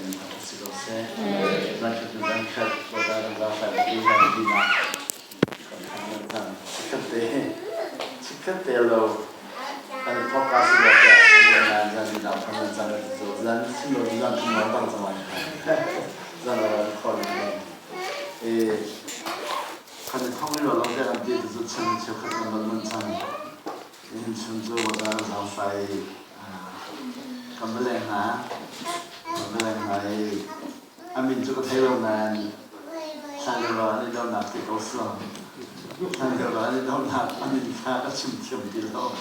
Pathian min thangṭhat si ko seh. Zan khat hnu zan khat Bawipa kan zaangfah ti zan tinak kan phan manh cang. Chikkhat te chikkhat te lo kan i thawk ka si lo tiah zan zan tinak phan manh cang cu zan chim lo zan thum lawng dang cang lai. Zan a ran khon e kan i thawk ni lo lo tiah kan ti cu chan cheukhat kan don manh cang. Nihin chun cu Bawipa kan zaangfah i kan va leng hna. Kan va leng hna i a min cu ka thei lo nain hlan lio ah an i donak ti ko si lo. Hlan lio ah an i donak a min kha ka chim thiam ti lo.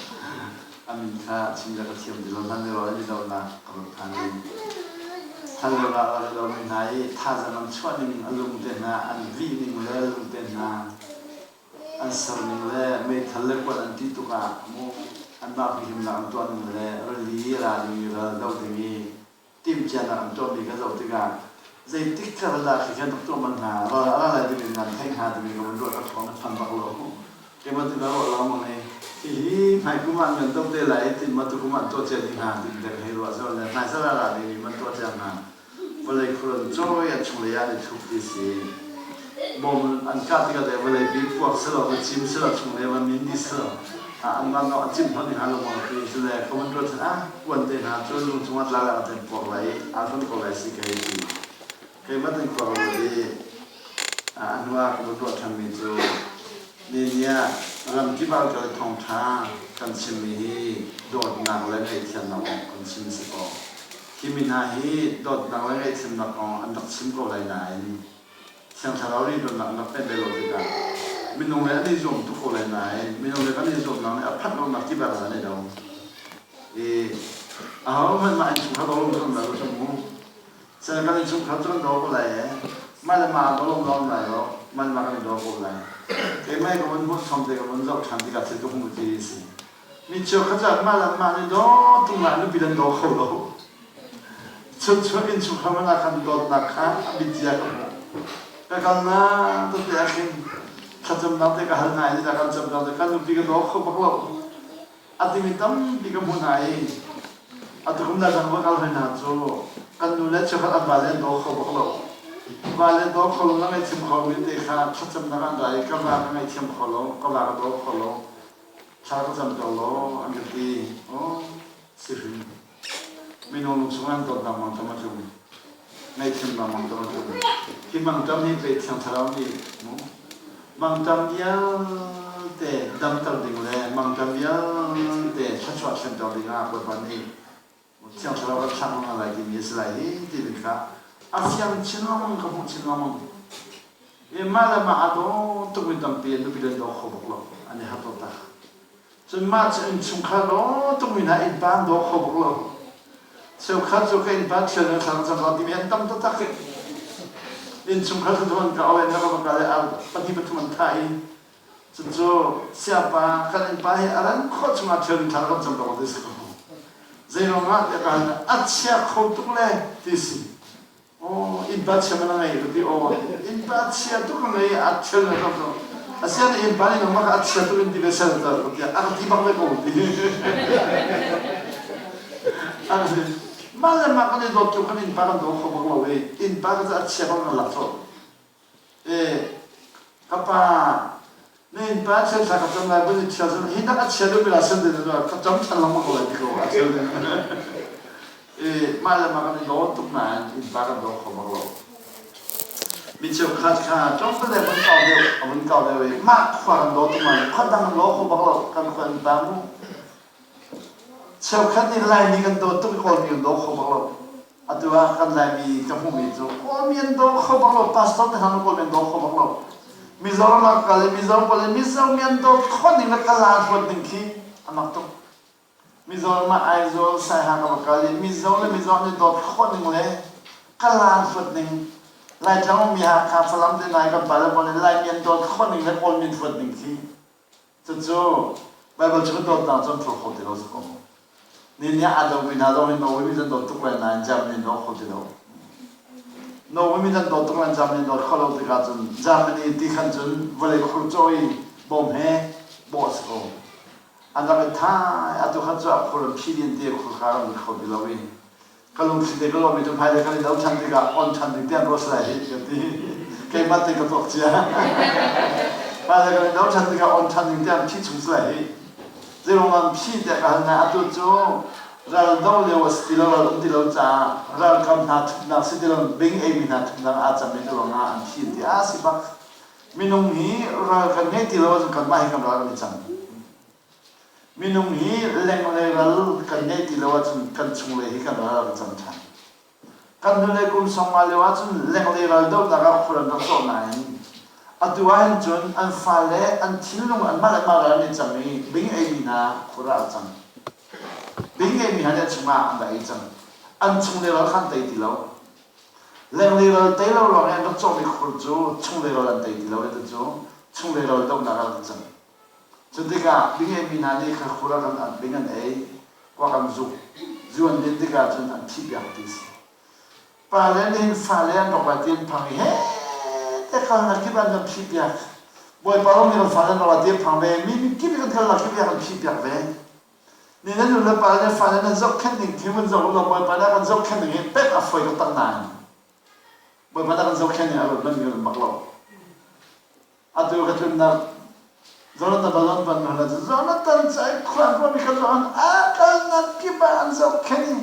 A min kha chim le ka thiam ti lo. Hlan lio ah an i donak ka ruat ṭhan i hlan lio ah a rak i domi hna i thazaang an chuah ning a lung te hna an vih ning le lung te hna An serning le meithal le kuan an ṭih tuk ah anmah huhimnak an tuah ning le rili ra ding i ral doh ding i timhcianak an tuahmi ka zoh tikah zeitik kha dah khi kan rak tuah bal hna, ral a ra lai ding in nan theih hnga timi ka vun ruah ka thawng a than bak lo. Keimah tu ka ruah lengmang i hihi hmai kum ah nan doh te lai i tin ma tukum ah an tuah cia ding hnga ti dek hei ruah zo le hmaisar ah ra ding i man tuah cia hnga. Vawlei khur an cawi, a chunglei ah an i thup ti si. Bom an kah tikah le vawlei pi puak selaw, va cim selaw, chunglei va min dih selaw, an mah no a cim hon hna lo maw ti si le comment ruat ah kuan te hna cu lung cungah tla le a puak lai i aa hlonh ko lai si ka hei ti. Keimah tin khua ka ruat i a hnu ah ka ruah ṭhanmi cu ni ni ah ramkip ah kal thawngṭha kan chimmi hi dawtnak le ngaihthiamnak kong kan chim si kaw Hi mi hna hi dawtnak le ngaihthiamnak kong an rak chim ko lai nain Thiang Thlarau nih dawtnak an rak pek ve lo tikah minung le an i zuam tuk ko lai nain minung le kan i zuamnak nih a phanh lonak kip ah an i do. I ahohmanh mah innchungkhar do lo cu an lo cu mu. Sel kan innchungkhar cu kan do ko lai e. Mah le mah do lo lo lai lo, mah le mah kan i do ko lai. Keimah ka vun hmuh chom te ka vun zoh ṭhan tikah thil ka hmu ti a si. Mi cheukhat cu mah le mah nih daw tung ah nupi an daw kho lo. Chunchuak innchungkhar hmanh ah khan dawtnak kha a bitzia ka hmuh. Ka kal na tete ah khin thlacamnak te ka hal hna i kan camnak te kan nupi ka daw kho bak lo. A timi tampi ka hmuh hna i atukum da dang va kal hoi hna cu kan nu le cheukhat an vale an daw kho bak lo. Vale daw kho lo na ngaihthiam kho mi te kha thlacamnak an ra i ka va ka ngaihthiam kho lo, ka va ka daw kho lo. Thla ka cam ko law an ka ti. Aw, si hrim. Minung lung chungah an dawtnak mangṭam a tlung. Ngaihthiamnak mangṭam a tlung. Hi mangṭam hi pei Thiang Thlarau nih mu mangṭam vialte damter ding le mangṭam vialte thluachuah thlenter ding ah Bawipa nih Thiang Thlarau kan thlah hna lai timi a si lai hi timi kha a fiang chin lengmang ka hmuh chin lengmang. I mah le mah aa daw tukmi tampi an nupi le an daw kho bak lo an i har taktak. Cun mah cu innchungkhar daw tukmi hna innpa an daw kho bak lo. Cheukhat cu ka innpa thial in thla cam lo timi an tam taktak. Innchungkhar cu an ka awen na ka va kal i ar pahnih pathum an thah i Cucu siapa kan innpa hi a ran khawh chungah thil thar kan cam ko ti si ko. Zeiruangah tiah ka hal a chia kho tuk le ti si. Oh, innpa chia man a ngei ka ti. Oh, innpa chia tuk a ngei a thil na cam ko. Asian innpa nih nangmah kha a chia tuk in ti ve sel ta ka ti. A ka ti bak ve ko ti. Mah le mah kan i dawt tuk kan innpa kan daw kho bak lo i innpa ka cu a chia bak kan lak colh. Ka pa, na innpa thil thla ka cam lai vun i thial cun hi nak a chia deuhmi la san ding ka cam ṭhan lengmang ko lai ti ko a thil ding. Mah le mah kan i daw tuk nain innpa kan daw kho bak lo. Mi cheukhat kha tlawmpal le vun kau deuh a vun kau deuh i mah khua kan daw tuk nain khua dang kan daw kho bak lo kan khua innpa mu. Cheukhat nih Laimi kan daw tuk i Kawlmi kan daw kho bak lo. Atu ah kan Laimi ka hmuhmi cu Kawlmi an daw kho bak lo, pastor te hna nu Kawlmi an daw kho bak lo. Mizoram ah kal i Mizo pawl i Mizo mi an dawt khawh ning le kala huat ning khi a mak tuk. Mizoram ah Aizawl, Saiha ka va kal i Mizo le Mizo an i dawt khawh ning le kala huat ning Laitlang ummi Hakha, Falam te hna i kan pale pawl nih Laimi an dawt khawh ning le Kawlmi an huat ning khi Cucu Baibal chung dawtnak cu an phur kho ti lo si ko. Ni nih aa domi hna zong hi Norway mi an dawt tuk lai nain Germany an daw kho ti lo. Norway mi an dawt tuk nain Germany an dawt kho lo tikah cun Germany ti khan cun vawlei khur caw i bawm he bawh a si ko. An rak i thai, atu khan cu a khur an phi dih an ti, a khur kha an rak kho ti lo i. Ka lungthli te ka lawmmi cu hmailei kan i do ṭhan tikah on ṭhan ding tiang ruat lai hih ka ti. Keimah te ka tuak cia. Hmailei kan i do ṭhan tikah on ṭhan ding tiang phi chung si lai hih. Zeiruang an phi tiah ka hal na atu cu ral do lio a si ti lo ral um ti lo caah ralkap hna thutnak si ti lo bing eimi hna thutnak aa cam i ruangah an phi ti a si bak. Minung hi ral kan ngei ti lo ahcun kanmah hi kan ral kan i cang. Minung hi lenglei ral kan ngeih ti lo ahcun kan chunglei hi kan ral a cang ṭhan. Kan hnulei kum sawmnga lio ahcun lenglei ral dohnak ah khur an rak cawh nain atu ahhin cun an fale an thinlung anmah le anmah ral an i cang i bing eimi hna khur ah a cang. Bing eimi hna nih a chungah an rak ei cang. An chunglei ral kha an tei ti lo. Lenglei ral tei lo ruang i an rak cawhmi khur cu chunglei ral an tei ti lo i cu chunglei ral dohnak ah a rak cang. Cu tikah bing-eimi hna nih kha khur ah khan bing an ei, kuak an zuk, zu an din tikah cun an thihpiak ti a si. Pale nih hin fale an rawk lai ti an phang i he te kalnak kip an kan phihpiak. Bawipa lawng nih kan fale an rawk lai ti an phang ve. Mi kip kan kalnak kip kan phihpiak ve. Ni nan nu le pa le fale nan zohkhenh ning khi vun zoh law Bawipa nih a kan zohkhenh ning hi pek a fawi taktak nain Bawipa nih a kan zohkhenh ning a ruat bal mi kan bak lo. Atu ka tlunnak Jonathan balon ban hna cu Jonathan cu ai khuan ruahmi kha cu a kalnak kip ah an zohkhenh i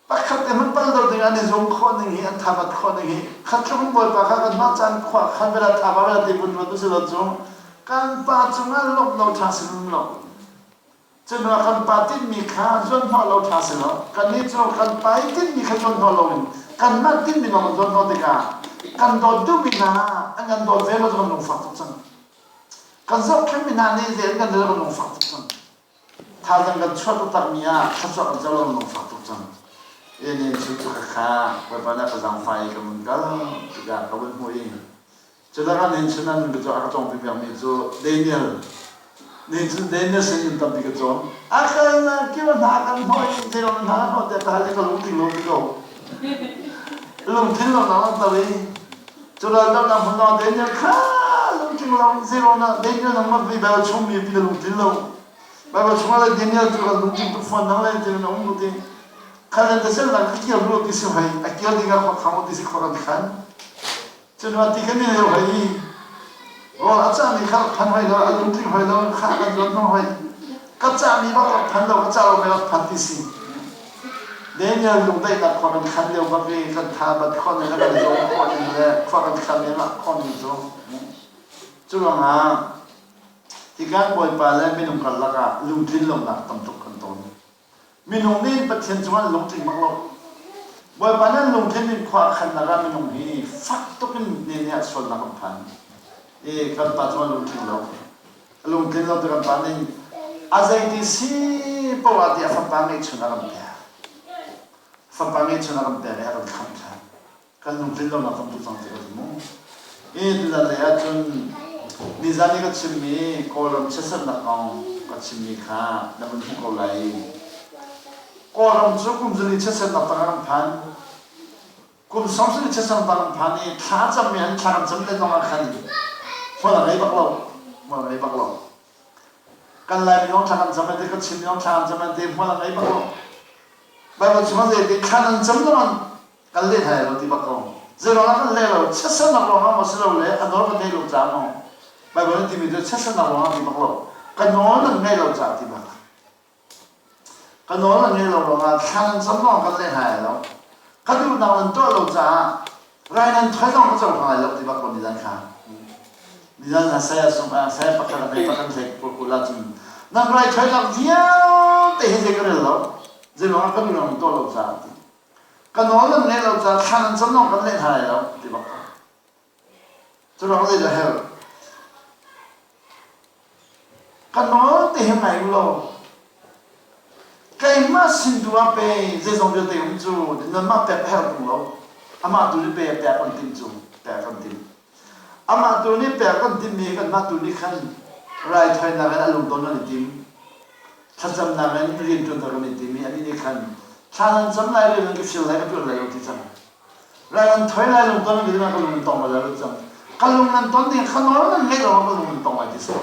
pakhat te hmanh pal lo ding an i zung khawh ning hi an thabat khawh ning hi khatluk in Bawipa kha kanmah caan khua khan vela thaba vela ti vun ruat usih law cu kan pa cungah lawmh lo ṭha si lo. Cun kan pa tinhmi kha zuanhnawh lo ṭha si lo. Kannih cu kan pa i tinhmi kha zuanhnawh loin kanmah tinhmi lawng kan zuanhnawh tikah kan dawt duhmi hna an kan dawt ve lo cu kan lungfak tuk cang. Kan zohkhenhmi hna nih zei an kan dawt kan lungfak tuk cang. Thazaang kan chuah taktakmi ah thluachuah kan co lo kan lungfak tuk cang. Ene cu cu kha Bawipa nih a ka zaangfah i ka vun kal tikah ka vun hmuh i Culakah nihin chun ah nun ka cu a ka cawng piakmi cu Daniel. Nihin chun Daniel sin in tampi ka cawn. A kalnak kip ah hna kan hnawh i zeiruang hna kan hnawh tiah ka hal i ka lungtling lo ti ko. Lungthin lo na tar i cural dohnak hmun ah Daniel kha lungtling lo zeiruang dah Daniel nangmah Bible chung mi pi na lungtling lo. Bible chungah le Daniel cu kan lungtling tuk fawn nang le ti na um lu ti. Khan ta sel dang ka kiar lu ti si hoi a kiar ding ah khua khang ti si khua kan khan. Cun ti kan i lio hoi i rawl a cahmi kha rak phan hoi lo, a lungtling hoi lo, kha kan zuan hmang hoi. Ka cahmi bak rak phan lo, ka cah lo rak phan ti si. Daniel lungdaihnak khua kan khan lio bak i kan tha bat khawh ning le kan zawm khawh ning le khua kan khan ning ah khawh ning cu. Cu ruangah hikan Bawipa le minung karlak ah lungtlin lonak tam tuk kan ton. Minung nih Pathian cungah an lungtling bak lo. Bawipa nih an lungthin in khua a khannak ah minung hi fak tuk in ne nih ah sualnak an phan. I kan pa cungah lungtling lo. A lungtlin lo ti kan pa nih a zeiti si poah ah ti a fapa ngeihchun a kan pek. Fapa ngeihchun a kan pek i a kan khamh ṭhan. Kan lungtlin lonak tam tuk cang ti ka mu. Hi tuzan lei ahcun nizan i ka chimmi Kawlram chiatsernak kong ka chimmi kha na vun hmuh ko lai. Kawlram cu kum zali chiatsernak tang ah kan phan. Kum 70 chiatsernak tang kan phan i thla cammi an thla kan cam len zong ah khan hmual a ngei bak lo. Hmual a ngei bak lo. Kan Laimi zong thla kan cam an ti, kan Chinmi zong thla kan cam an ti, hmual a ngei bak lo. Baibal chungah zei ti thla nan cam zong an kan leh hna lo ti bak ko zeiruangah kan leh lo chiatsernak ruangah maw si lo le a nawl kan theih lo caah maw Baibal nih timi cu chiatsernak ruangah ti bak lo ka nawl nan ngaih lo caah ti bak ka nawl nan ngaih lo ruangah thla nan cam ruangah kan leh hna lo ka duhnak nan tuah lo caah rai nan thoi zong ka cohlang lai lo ti bak ko nizan kha nizan na saya sung ah saya pakhat a hmei pakhat hlei kul ahcun nan rai thoinak vialte hi zei ka rel lo zeiruangah ka duhnak nan tuah lo caah ti Ka nawl nan ngaih lo caah thla nan cam zong kan leh hna lai lo ti bak ko. Cu ruang zeidah herh? Ka nawl te hi ngai u law keimah sin tu ah pe zeizong vialte um cu nanmah pek a herh tung lo. Amah tu nih pe pek kan timh cu pek kan timh. Amah tu nih pek kan timhmi kanmah tu nih khan raithawinak in a lungton kan i tim. Thlacamnak in rianṭuanter kan i tim i anih nih khan thla nan cam lai rian nan ka fial lai ka ṭuan lai lo ti cang. Rai nan thoi lai lungton nan ka tim ah ka lung nan tong lai lo cang. Ka lung nan ton ding kha nawl nan ngeih lo ka lung nan tong lai ti si.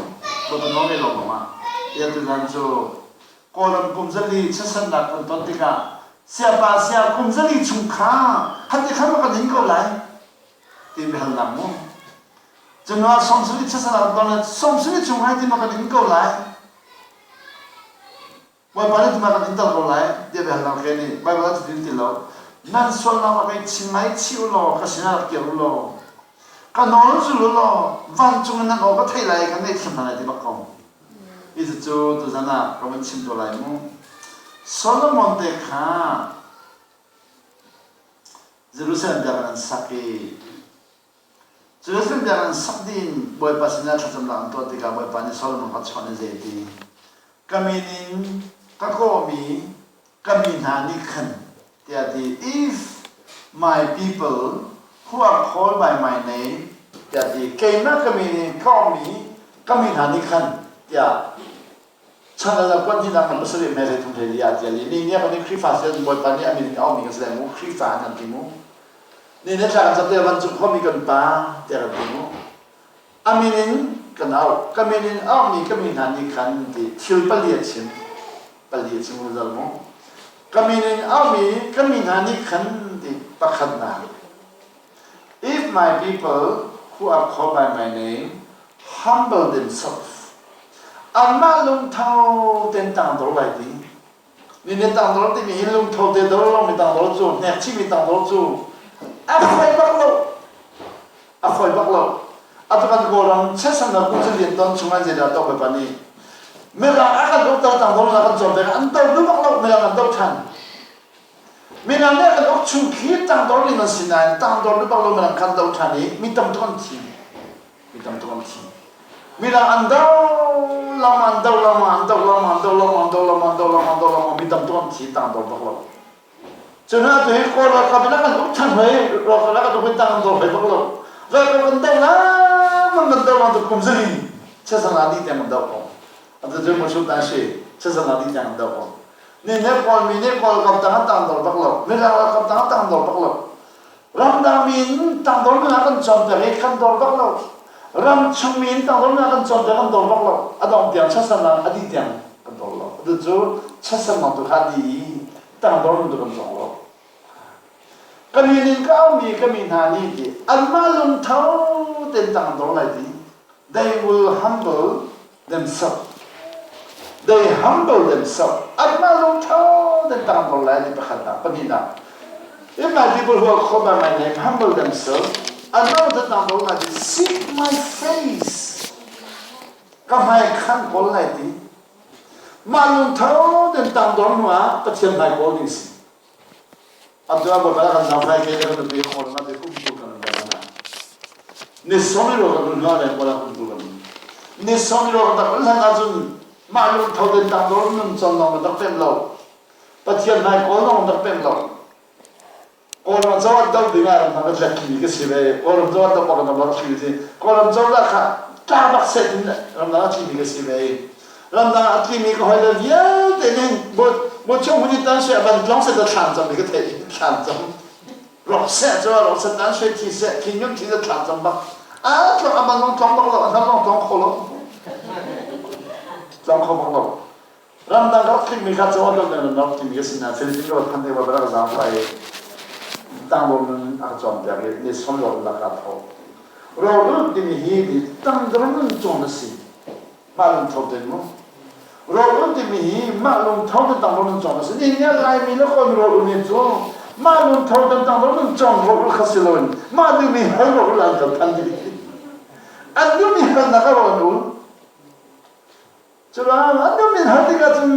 Bawipa nawl ngeih lo lawng ah. Ia tuzan cu Kawlram kum zali chiatsannak kan ton tikah Siapa sia kum zali chung kha khat i khan ma kan in ko lai ti biahalnak mu. Cunah 90 chasana ton le 90 chung hai ti ma kan in ko lai. Bawipa nih tuma kan in tal ko lai tiah biahalnak ke nih Baibal ah cutin ti lo. Nan sualnak rak i chim ngai chih u law ka sinah rak kir u law ka nawl zul u law vancung in nan aw ka theih lai i kan ngaihthiam hna lai ti bak ko. Hi cucu tuzan ah ka vun chim te lai mu. Solomon te kha Jerusalem biakinn an sak i Jerusalem biakinn an sak dih in Bawipa sinah thlacamnak an tuah tikah Bawipa nih Solomon kha chawnh i zeiti ka min in ka kawhmi ka mi hna nih khan tiah a ti. If my people who are called by my name tiah a ti. Keimah ka min in kawhmi ka mi hna nih khan tiah chan a kuat hnih nak pasarih me thum thei li ah tiah li ni nia kan Khrihfa si Bawipa nih a min in aumi kan si lai mu Khrihfa kan ti mu ni ne thla kan cam te vancung khuami kan pa tiah kan ti mu a min in kan auh ka min in auhmi ka mi hna nih khan ti thil pali a chim pali a chim zal mu ka min in auhmi ka mi hna nih khan ti pakhatnak if my people who are called by my name humble themselves anmah lungtho ten tangdor lai ti mi nih tangdor timi hi lungtho te dor lo mi tangdor cu hnek chih mi tangdor cu a fawi bak lo a fawi bak lo atu kan kawlram chesan na kum lian ton chung an zeidah to pa nih mirang a kan ukter tangdor na kan cawn pek an do duh bak lo mirang an do than mirang nih kan uk chung khi tangdor ning an si nain tangdor duh bak lo mirang kan do than i mi tam tuk an thi mi tam tuk an thi mirang an do lama an do lama an do lama an do lama an do lama an do lama an do lama mi tam tuk an thi tangdor bak lo Cun atu hi Kawl ralkap in a kan uk ṭhan hoi, ralkap a kan uk in tang an dor hoi bak lo. Ralkap kan do lengmang kan do lengmang tu kum zali chazang ah dih tiang kan do ko. Atu cu Musu tan si chazang ah dih tiang kan do ko. Ni ne Kawl mi nih Kawl ralkap tang an tang dor bak lo. Mirang ralkap tang an tang dor bak lo. Ramdang mi in tangdor mi kan cawnpiak i kan dor bak lo. Ram chung mi in tangdor mi kan cawnpiak kan dor bak lo. A dong tiang chasan ah a dih tiang kan dor lo. Atu cu chasan tu kha dih i tangdor nu kan zong lo. Ka min in ka aumi ka mi hna nih ti anmah lungtho ten tangdor lai ti. They will humble themselves. They humble themselves. Anmah lungtho ten tangdor lai ti pakhatnak pahnihnak. If my people who are called by my name humble themselves, anmah lungtho tangdor lai ti seek my face. Ka hmai khan kawl lai ti. Mah lungtho ten tangdor hnu ah Pathian hmai kawl ding si. Atu ah Baibal kan zang fai ke kan nupi khawl na te kum tu kan kan ni somi ro kan hna le kola kum tu kan ni somi ro kan tak hlan ahcun mah lungtho ten tangdor nun con lawng dak pem lo Pathian hmai kawl lawng dak pem lo Kawlram cozah do ding ah ram ka tlek ka si ve. Kawlram cozah do bak ram rak thli si. Kawlram cozah kha tla bak set in ramdang a thlimi ka si ve. Ramdang a tlimi ka hoi le vialte ning bo bo chung hun tan se ban tlong se da thlam cam ka thei thlam cam. Rok se cho rok se tan se thi se thi nyum thi da thlam cam bak. A tlong aman long tlong bak lo an long tlong kho lo. Tlong kho bak lo. Ramdang ka rak tlikmi kha caw lo nan rak timi ka si nain Philippines ka rak phan te wa rak zaang fai tangdor nun a ka cawnpiak i ni som lo lak ka tho. Rawlulh timi hi ni tangdor nun cawn a si. Mah lungtho ten mu. Rawlulh timi hi mah lungtho ten tangdor nun cawn a si. Ni nih Laimi le Kawlmi rawlulh ni cu mah lungtho ten tangdor nun cawn rawlulh kha si loin mah duhmi hal rawlulh an kan than dih. An duhmi halnak a rawlul. Curuang an dum in hal tikah cun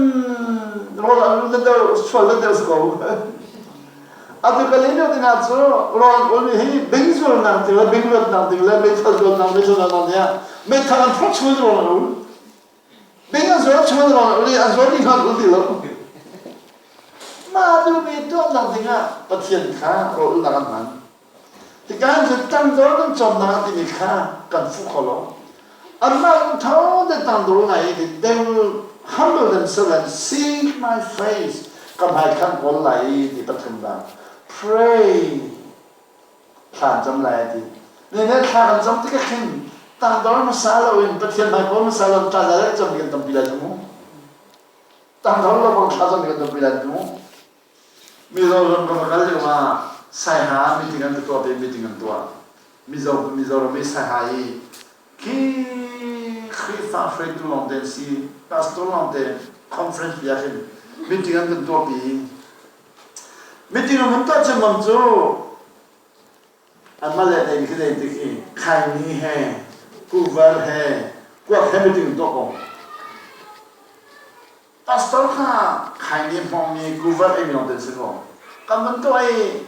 rawl an ul deuh sual deuh deuh si ko. Atu ka lei deuh dingah cu rawl an ul mi hi bing zualnak ding le bing luatnak ding le meithal zualnak meithal zualnak ding ah meithal an phorh chung in rawl an ul. Bing an zual chung in rawl an ul i an zual dih hna an ul ti lo. Mah duhmi tuahnak dingah Pathian kha rawl ulnak an hman. Tikah cu tangdor kan cawmnak timi kha kan fuh kho lo. Anmah lungtho te tangdor ngai i they will humble themselves and seek my face. Ka hmai khan kawl lai i ti pathumnak. Pray. Thla cam lai ti. Ne ne thla kan cam tikah khin tangdor hmasa loin Pathian hmai kawl hmasa lo thla lai cam kan tampi lai cu mu. Tangdor lo bang thla cam kan tampi lai cu mu. Mizoram ka va kal lio ah Saiha meeting an ka tuah ve meeting an tuah. Mizo Mizoram i Saiha i khi Khrihfa hruaitu lawngte an si, pastor lawngte conference bia khin meeting an kan tuahpi. Meeting an kan tuah cemam cu anmah le nei khi nei tik i khaini he kuvar he kuak he meeting an tuah ko. Pastor kha khaini hmawngmi kuvar ei mi lawngte an si ko. Kan van tuah i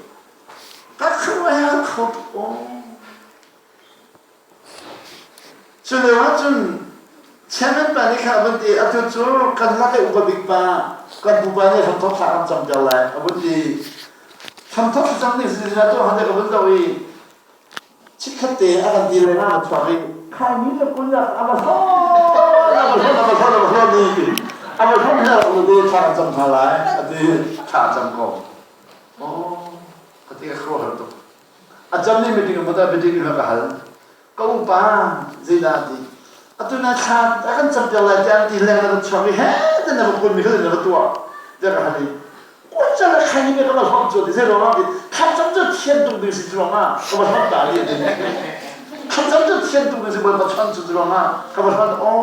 ka khuaruah kho tuk aw. Cu lio ahcun chairman pa nih khan a vun ti, atu cu kan lak i upa bik pa kan pupa nih hramthawk thla kan camter lai a vun ti. Hramthawk thlacam ning si tu han ka vun zoh i chikkhat te a kan ti le na chuak i khaini le kulak a va hlawn a va hlawn a va hlawn a va hlawn i a va hlawn he rak te thla kan cam hna lai a ti thla cam ko. Oh, ka ti ka khuaruahhar tuk. A cam nih meeting a meeting in ka hal. Ka upa zeidah a ti. Atu na thla a kan campiak lai tiah an ti leng na va chuak i he te na va kun mi kha na va tuah tiah ka hal i kuat le khaini me ka va hlawm cu ti zei ruang ah ti thlacam cu thian tuk ding si ruang ah ka va hlawm ta li ti thlacam cu thian tuk ding si bawipa chon cu ruang ah ka va hlawm aw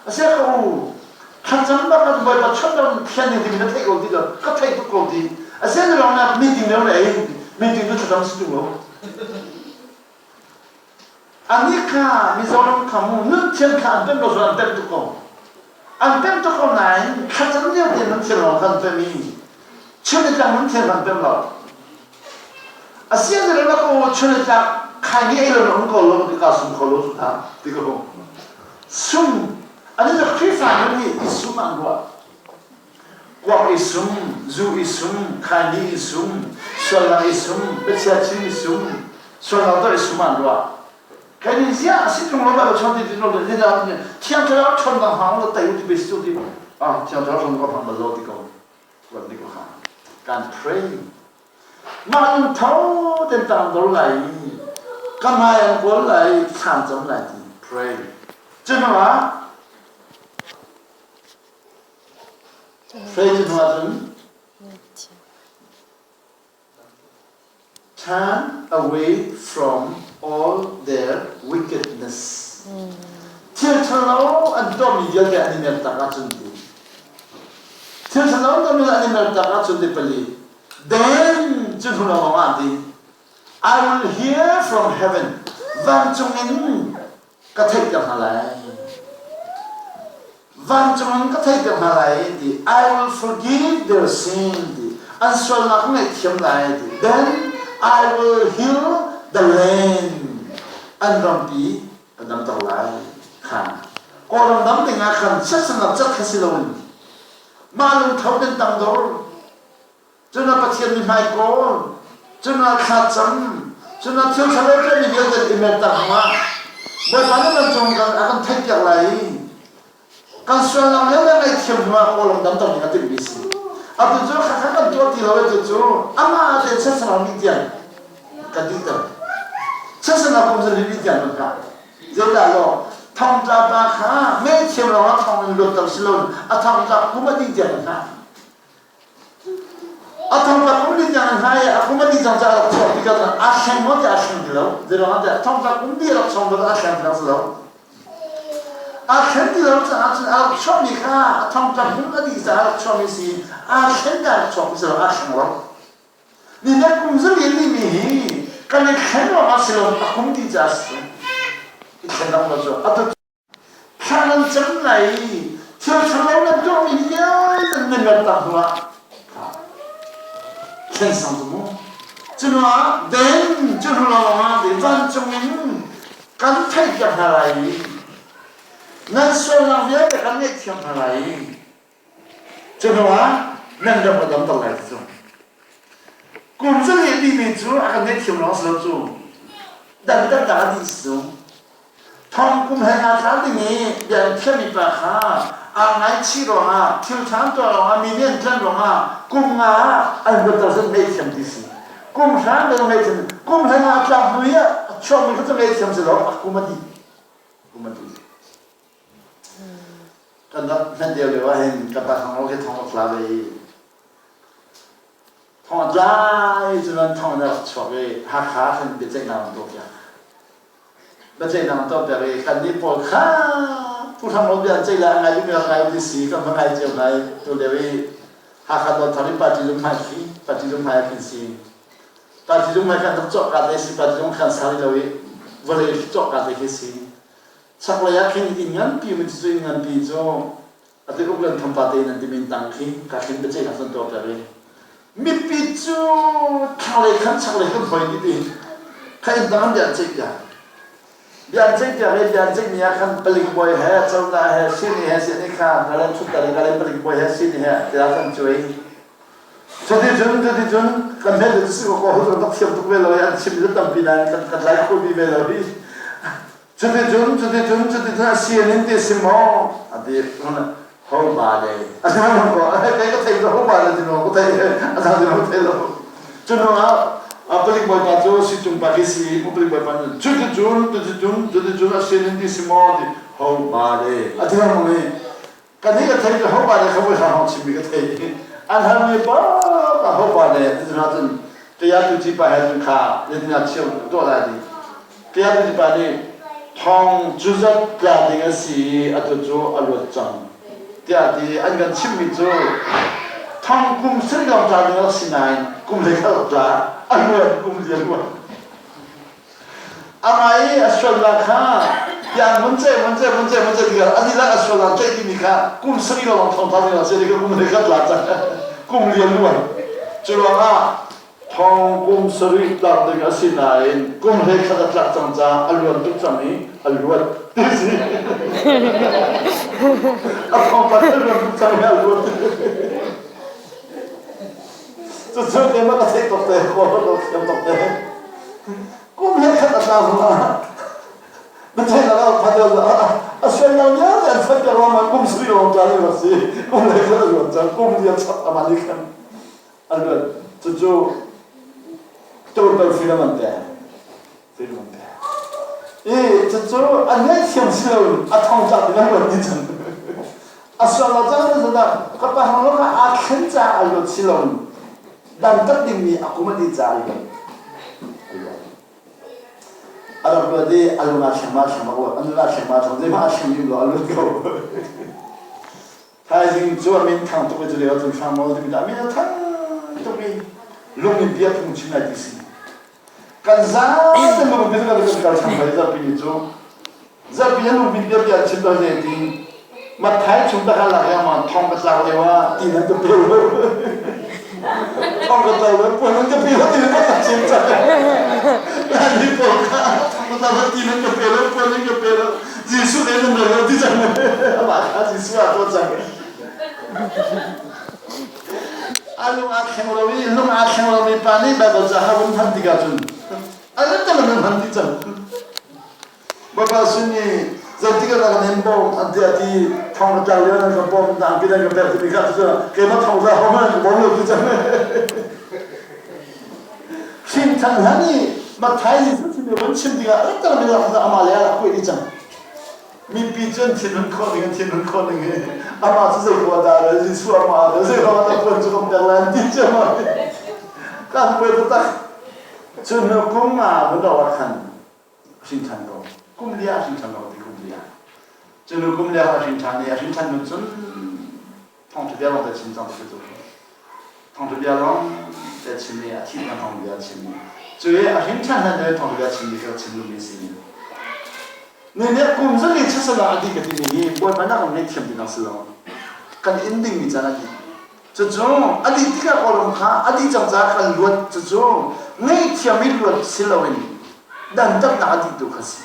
asia ka u thlacam bak kan bawipa chon lo thian ding timi na theih ko ti lo ka theih tuk ko ti asia ni ruang na meeting leo le ei meeting cu thlacam si tung lo Anih kha Mizoram kha mu nunthiam kha an pemh lo an pemh tuk ko. An pemh tuk ko nain thlacam lio te nunthiam lawng kha an pemh i chun i tlak nunthiam kha an pemh lo. Asian le la ko chun i tlak khai ni ei lo na um ko lo ti ka sum kho lo cu ta ti ko. Sum ani cu Khrihfa nun hi i sum an ruah. Kuak i sum, zu i sum, khaini i sum, sualnak i sum, biachia chim i sum, sualnak tuah i sum an ruah. Khaini ziah a si tung lo ba chon ti ti lo le da thiang thlarau ṭhawn bang hang lo tai u ti be si ti ah thiang thlarau ṭhawn ko hang bal lo ti ko wan ti ko kha kan pray mah lung tho ten tang dor lai ka hmai an kawl lai thlan cam lai ti pray cunuah Faith hnu ahcun turn away from all their wickedness. Thil ṭhalo an tuahmi vialte an i mertak ahcun ti. Thil ṭhalo an tuahmi an i mertak ahcun ti pali. Then cu hnu lawng ah ti. I will hear from heaven. Vancung in ka theihter hna lai. Vancung in ka theihter hna lai ti I will forgive their sin ti an sualnak ka ngaihthiam lai ti then I will heal the land an rampi ka damter lai khan Kawlram dam ding ah khan chiatsanak cat kha si loin mah lungtho ten tangdor Cun a Pathian mihmai kawl, cun a thlacam, cun a thil ṭhalo ṭuanmi vialte i merter hngah. Bawipa nih kan cung kan a kan theihpiak lai i kan sualnak vialte ngaihthiam hnuah kawlram damter ding a timhmi si. Atu cu khakha kan tuah ti lo i cucu amah te chiatserh dih tiang kan dihter. Chiatserhnak kum zali dih tiang kan kah. Zeidah law thongtla pa kha ngaihthiam lawngah thong in luatter si loin a thongtla kum a dih tiang kan hngah. A thongtlak um ding tiang hna i a kum a dih cang caah a rak chuak tikah aa thleng maw tiah aa thleng ti lo. Zeiruang ah tiah thongtlak um dih a rak chuak bal aa thleng ti lo si lo. Aa thlen ti lo caah cun a rak chuahmi kha a thongtlak um a dih caah a rak chuahmi si aa thlen dah a rak chuakmi si lo aa thleng lo. Ni le kum zali timi hi kan i thlen ruangah si lo a kum dih caah si. I thlen lo cu atu Thla nan cam lai i thil ṭhalo nan tuahmi vialte nan mertak hnuah thlen sang cu mu. Cu hnuah then cu hnu lawngah ti vancung in kan theihpiak hna lai i nan sualnak vialte kan ngaihthiam hna lai i cu hnuah nan ram a damter lai ti cu. Kum zali a timi cu a kan ngaihthiam lawng si lo cu dantatnak a dih si cu. Thong kum he aa tla ding i bia an thiammi pa kha aa ngaichih ruangah thil ṭha an tuah ruangah mi nih an tlanh ruangah kum nga ah an huatter cun ngaihthiam ti si. Kum hra an ngaihthiam kum hlei nga a tlak hnu i a chuakmi kha cu ngaihthiam si lo a kum a dih. Kum a dih. Kan rak hman deuh lio ah hin ka pa thong lo khi thong rak tla ve i. Thong a tlai cu nan thong na rak chuak i Hakha khan biaceihnak an tuahpiak. Biaceihnak an tuahpiak i kannih pawl kha Pu Hrang Nawl bia an ceih lai a ngai duhmi rak ngai u ti si kan va ngai cio hna i tu lio i Hakha Dawtthar i party zung hmai khi party zung hmai ah khin si. Party zung hmai khan rak cawh ka te si party zung khan sa rih lo i vawlei cawh ka te khi si. Chaklei ah khin inn nganpi um cu inn nganpi cu ati uklen thampa te nan timi tang khi ka khin biaceihnak cun tuahter i mipi cu thlanglei khan chaklei khan hoi dih i kha inn tang an bia an ceih piak bia an ceih piak i bia an ceih mi ah khan palik bawi he cozah he sini he sini kha ngalen thutter i ngalen palik bawi he sini he tiah kan cuai cuticun cuticun kan hmet si ko ko kan rak thiam tuk ve lo i an chim cu tampi nain kan kan lai kho bi ve lo hi. Cuticun, cuticun, cuticun a sian in ti si maw? A ti ho ba le. A ti ko, kei ka thei lo, ho ba le ti lo, ka thei, a thang ti lo, thei lo. Cu hnu ah, palik bawipa cu sicung pa khi si, palik bawipa nih cuticun, cuticun, cuticun a sian in ti si maw? Ti ho ba le. A ti lo i, kan hi ka thei ho ba le kha voi hang chimmi ka thei. An halmi pa pa ho ba le ti hna cun kaya tu ci pa he cun kha zeitin ah cheu tuah lai ti. Tiah pa nih thong cu zat tla ding a si i atu cu a luat cang tiah ti an kan chimhmi cu thong kum sarih lawng tla ding a si nain kum hlei khat tla a luat kum li a luat. Amah i a sualnak kha tiang mun ce mun ce mun ce mun ce ti a dihlak a sualnak tlaih timi kha kum sarih lawng thong tla ding a si kum hlei khat tla cang kum li a luan. Cu ruangah Thong kum sarih tlak ding a si nain kum 11 a tlak cang caah a luan tuk cang i a luat ti si. A thong tlak a luan tuk cang i a luat. Cucu keimah ka theih tuk te, kawl ka thiam tuk te. Kum 11 a tla hnu ah na theih lo a sual lo vialte an fat ka ruang kum sarih lawng tla ding a si. Kum 11 a luan cang, kum li a chap amah nih khan. An luat. Cucu total freedom an pek. Freedom an pek. I cucu an ngaihthiam si lo a thong tlak ding an luat ni cang. A sual lo cang ni cang ka pa hang lo kha aa thlen caah a luat si lo dantat dingmi a kum a dih caah a luat. A rak luat i a lung aa thleng ma thleng bak lo. A nun aa thleng ma thleng zeihmah aa thleng lim lo a luat ko. Thaizing cu a min thang tuk i cu lio cun Hrang Nawl timi a min a thang tuk i lung in bia phung chim lai ti si. Kan zaten lung in kan kan kal chang hlei zarpi ni cu zarpi an lung bia bia an chim to ze ti Matthai chung ta kha lak yang ma thong ka tlak lio ah ti nan ka pe lo thong ka tlak lo puan nan ka pe lo ti nan ka chim cang lan ni pawl kha thong ka tlak lo ti nan ka pe lo puan nan ka pe lo Jesuh nih nan lo ti cang amah kha Jesuh ah tuah cang. A lung aa thleng lo i lung aa thleng lomi pa nih Baibal ca ha vun hman tikah cun a rat te nan hman ti cang. Bawipa sin i zeitik ah dah kan in bawm an ti a ti thong ka tlak lio nan ka bawm na angki nan ka pek timi kha cu keimah thong tla ho nan ka bawm lo ti cang. Hrin than hlan i Matthai Jesuh timi vun chim tikah rat te nan amah le a kuai dih cang. Mipi cu an thinhun khawh ning an thinhun khawh ning hi amah cu zei khua dah le Jesuh amah le zei ruangah dah puan cu kan pek lai an ti ciammam kan puai taktak. Cu hnu kum nga vun dawh ah khan hrin ṭhan ko. Kum li ah hrin ṭhan ko ti kum li ah. Cu hnu kum li ah hrin ṭhan i a hrin ṭhan hnu cun thawngṭha bia lawng te chim cang ti cu. Thawngṭha bia lawng te chim i a thih tiang thawngṭha bia chim i cu i a hrin ṭhan hlan le thawngṭha bia chim mi kha chim duhmi a si. Ni nih kum zali chasal ah a dih ka timi hi Bawipa nak in ngaihthiam tinak si lo. Kan in dingmi caan a dih. Cucu a dih tikah kawlram kha a dih cang caah kan luat cucu ngaihthiam i luat si loin dantatnak a dih tu kha si.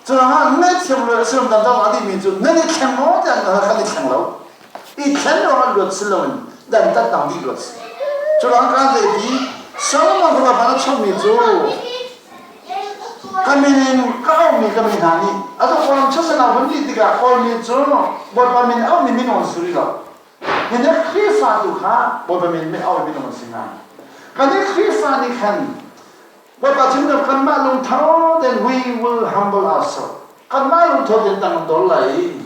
Curuangah ngaihthiam luat a si lo dantatnak a dihmi cu nan i thleng maw tiah an kan i thleng lo. I thlen ruangah luat si loin dantatnak dih luat si. Curuangah kan zei ti Solomon fapa a chommi cu Ka min in ka aumi ka mi hna nih atu Kawlram chasana vun dih tikah Kawlmi cu Bawipa min aumi minung an si rih lo. Hihi Khrihfa tu kha Bawipa min min aumi minung an si hna. Kan i Khrihfa nih khan Bawipa chimnak kanmah lungtho tein we will humble ourselves. Kanmah lungtho tein tang kan dol lai i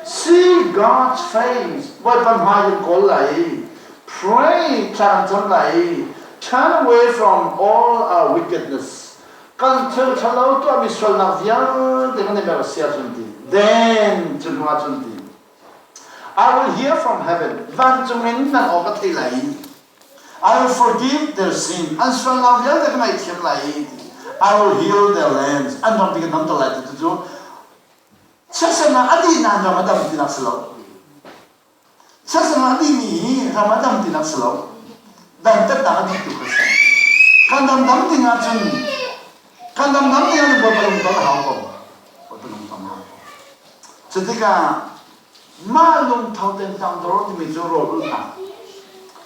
see God's face Bawipa hmai kan kawl lai i. Pray thla kan cam lai i turn away from all our wickedness. Kan thil ṭhalo tuahmi sualnak vialte kan i mer a si ahcun ti. Then cu hnu ahcun ti. I will hear from heaven. Vancung in nan aw ka theih lai i I will forgive their sin. An sualnak vialte ka ngaihthiam lai i I will heal their lands. An ram ti kan damter lai ti cu chiatsernak a dih nain ram a dam tinak si lo. Chiatsernak a dihmi hi ram a dam tinak si lo. Dantatnak a dih tu kha si. Kan dam dam ding ahcun kan dam dam ding ahcun Bawipa lungton a hau ko. Bawipa lungton a hau ko. Cutikah mah lungtho ten tangdor timi cu rawl ulhnak.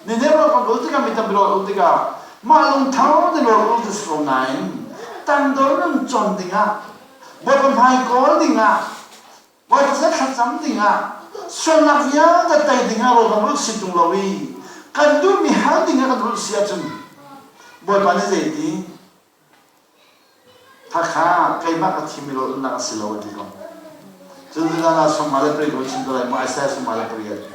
Ni ne rawl kan ul tikah mi tampi rawl ul tikah mah lungtho te rawl ul cu si ko nain tangdor nun cawn dingah Bawipa hmai kawl dingah Bawipa sin thlacam dingah sualnak vialte tei dingah rawl kan ulh si tung lo i kan duhmi hal dingah kan ulh si ahcun Bawipa nih zeiti Hakha keimah ka thim i rawlulhnak a si lo a ti ko. Cun zan ah sawmnga le pariat ka chim ko lai mu Isaiah 58.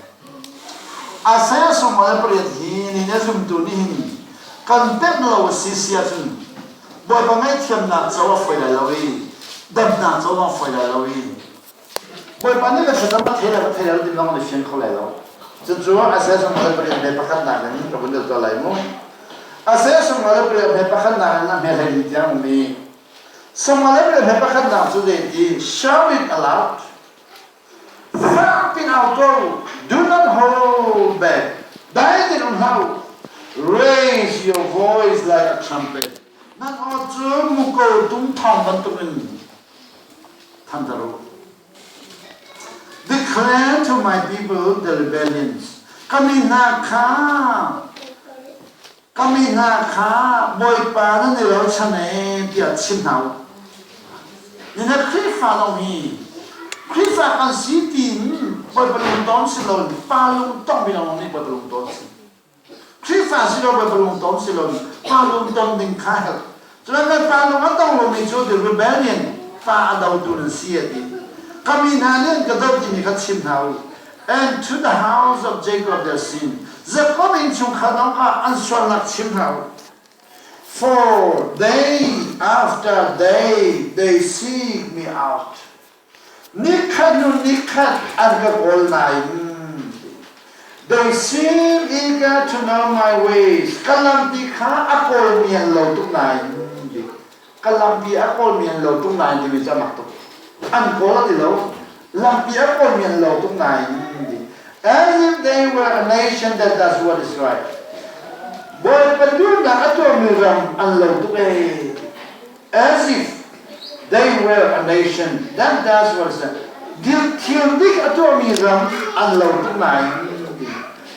Isaiah 58 hi ni ne zumtu nih hin kan pemh lo a si si ahcun Bawipa ngaihthiamnak co a fawi lai lo i damnak co zong fawi lai lo i Bawipa nih ka thlacam a thei lai ka thei lai lo ti zong na fiang kho lai lo. Cucu Isaiah 58 me pakhatnak in ka vun deuh tuah lai mu. Isaiah 58 me pakhatnak in a hme hlei tiang ummi 58 me pakhatnak cu zeiti shout it aloud fak in au ko do not hold back dai tein um hlah u raise your voice like a trumpet nan aw cu muko tum thawng bantukin thanter u. Declare to my people the rebellions. Ka mi hna kha ka mi hna kha Bawipa nan i ralchan ee tiah chim hna u. Nina Khrihfa lawng hi Khrihfa kan si tiin Bawipa lungton si loin pa lungtong mi lawng nih Bawipa lungton si. Khrihfa si lo Bawipa lungton si lo pa lungton ding kha helh. Cun kan pa lung a tong lomi cu the rebellion pa a dotu nan si a ti. Ka mi hna nih an ka doh timi kha chim hna u. And to the house of Jacob their sin. Jacob innchungkhar zong kha an sualnak chim hna u. For day after day they seek me out. Nikhat hnu nikhat an ka kawl nain They seem eager to know my ways. Ka lampi kha a kawlmi an lo tuk nain ka lampi a kawlmi an lo tuk nain timi cu a mak tuk. An kawl a ti lo. Lampi a kawlmi an lo tuk nain as if they were a nation that does what is right. Bawipa duhnak a tuahmi ram an lo tuk ee. As if they were a nation that does what is thil dik a tuahmi ram an lo tuk nain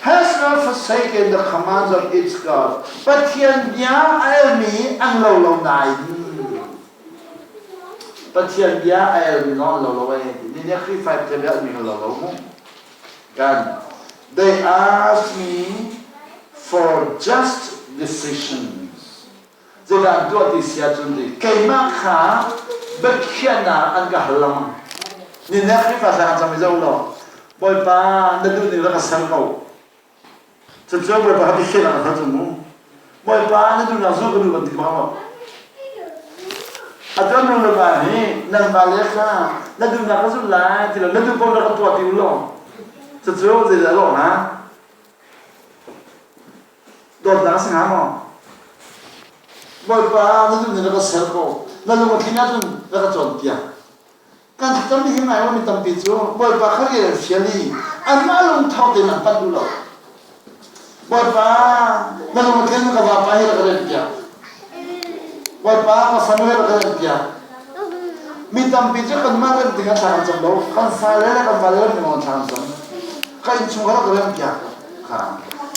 has not forsaken the commands of its God. Pathian bia a elmi an lo lo nain Pathian bia a elmi zong an lo lo eh. Ni ne Khrihfa Pathian bia elmi kan lo lo mu. Kan they ask me for just decisions. Zeidah an tuah ti si ahcun ti keimah kha biakhiahnak an ka hal lengmang. Ni ne Khrihfa sa kan cam i zo law Bawipa na duh ning rak ka ser ko. Cucu Bawipa kha biakhiahnak an hal cu mu. Bawipa na duhnak zul ka duh kan ti bang lo. A tuan nu le va hi nan va le kha na duhnak ka zul lai ti lo na duh paoh rak ka tuah ti u law. Cucu zeidah lawh hnga? Dawtnak a si hnga maw? Bawipa na duh ning na ka ser ko. Na lung a tlin ahcun na ka cawnpiak. Kan thlacam hi ngai mi tampi cu Bawipa kha rian an fial i anmah lungtho tein an panh duh lo. Bawipa na lung a tlin ka vapa hi rak ka rianpiak. Bawipa ka fanu hi rak ka rianpiak. Mi tampi cu kanmah kan ding ah thla kan cam lo. Kan fale le kan vale ram ning thla kan cam. Ka innchung kha rak ka rianpiak.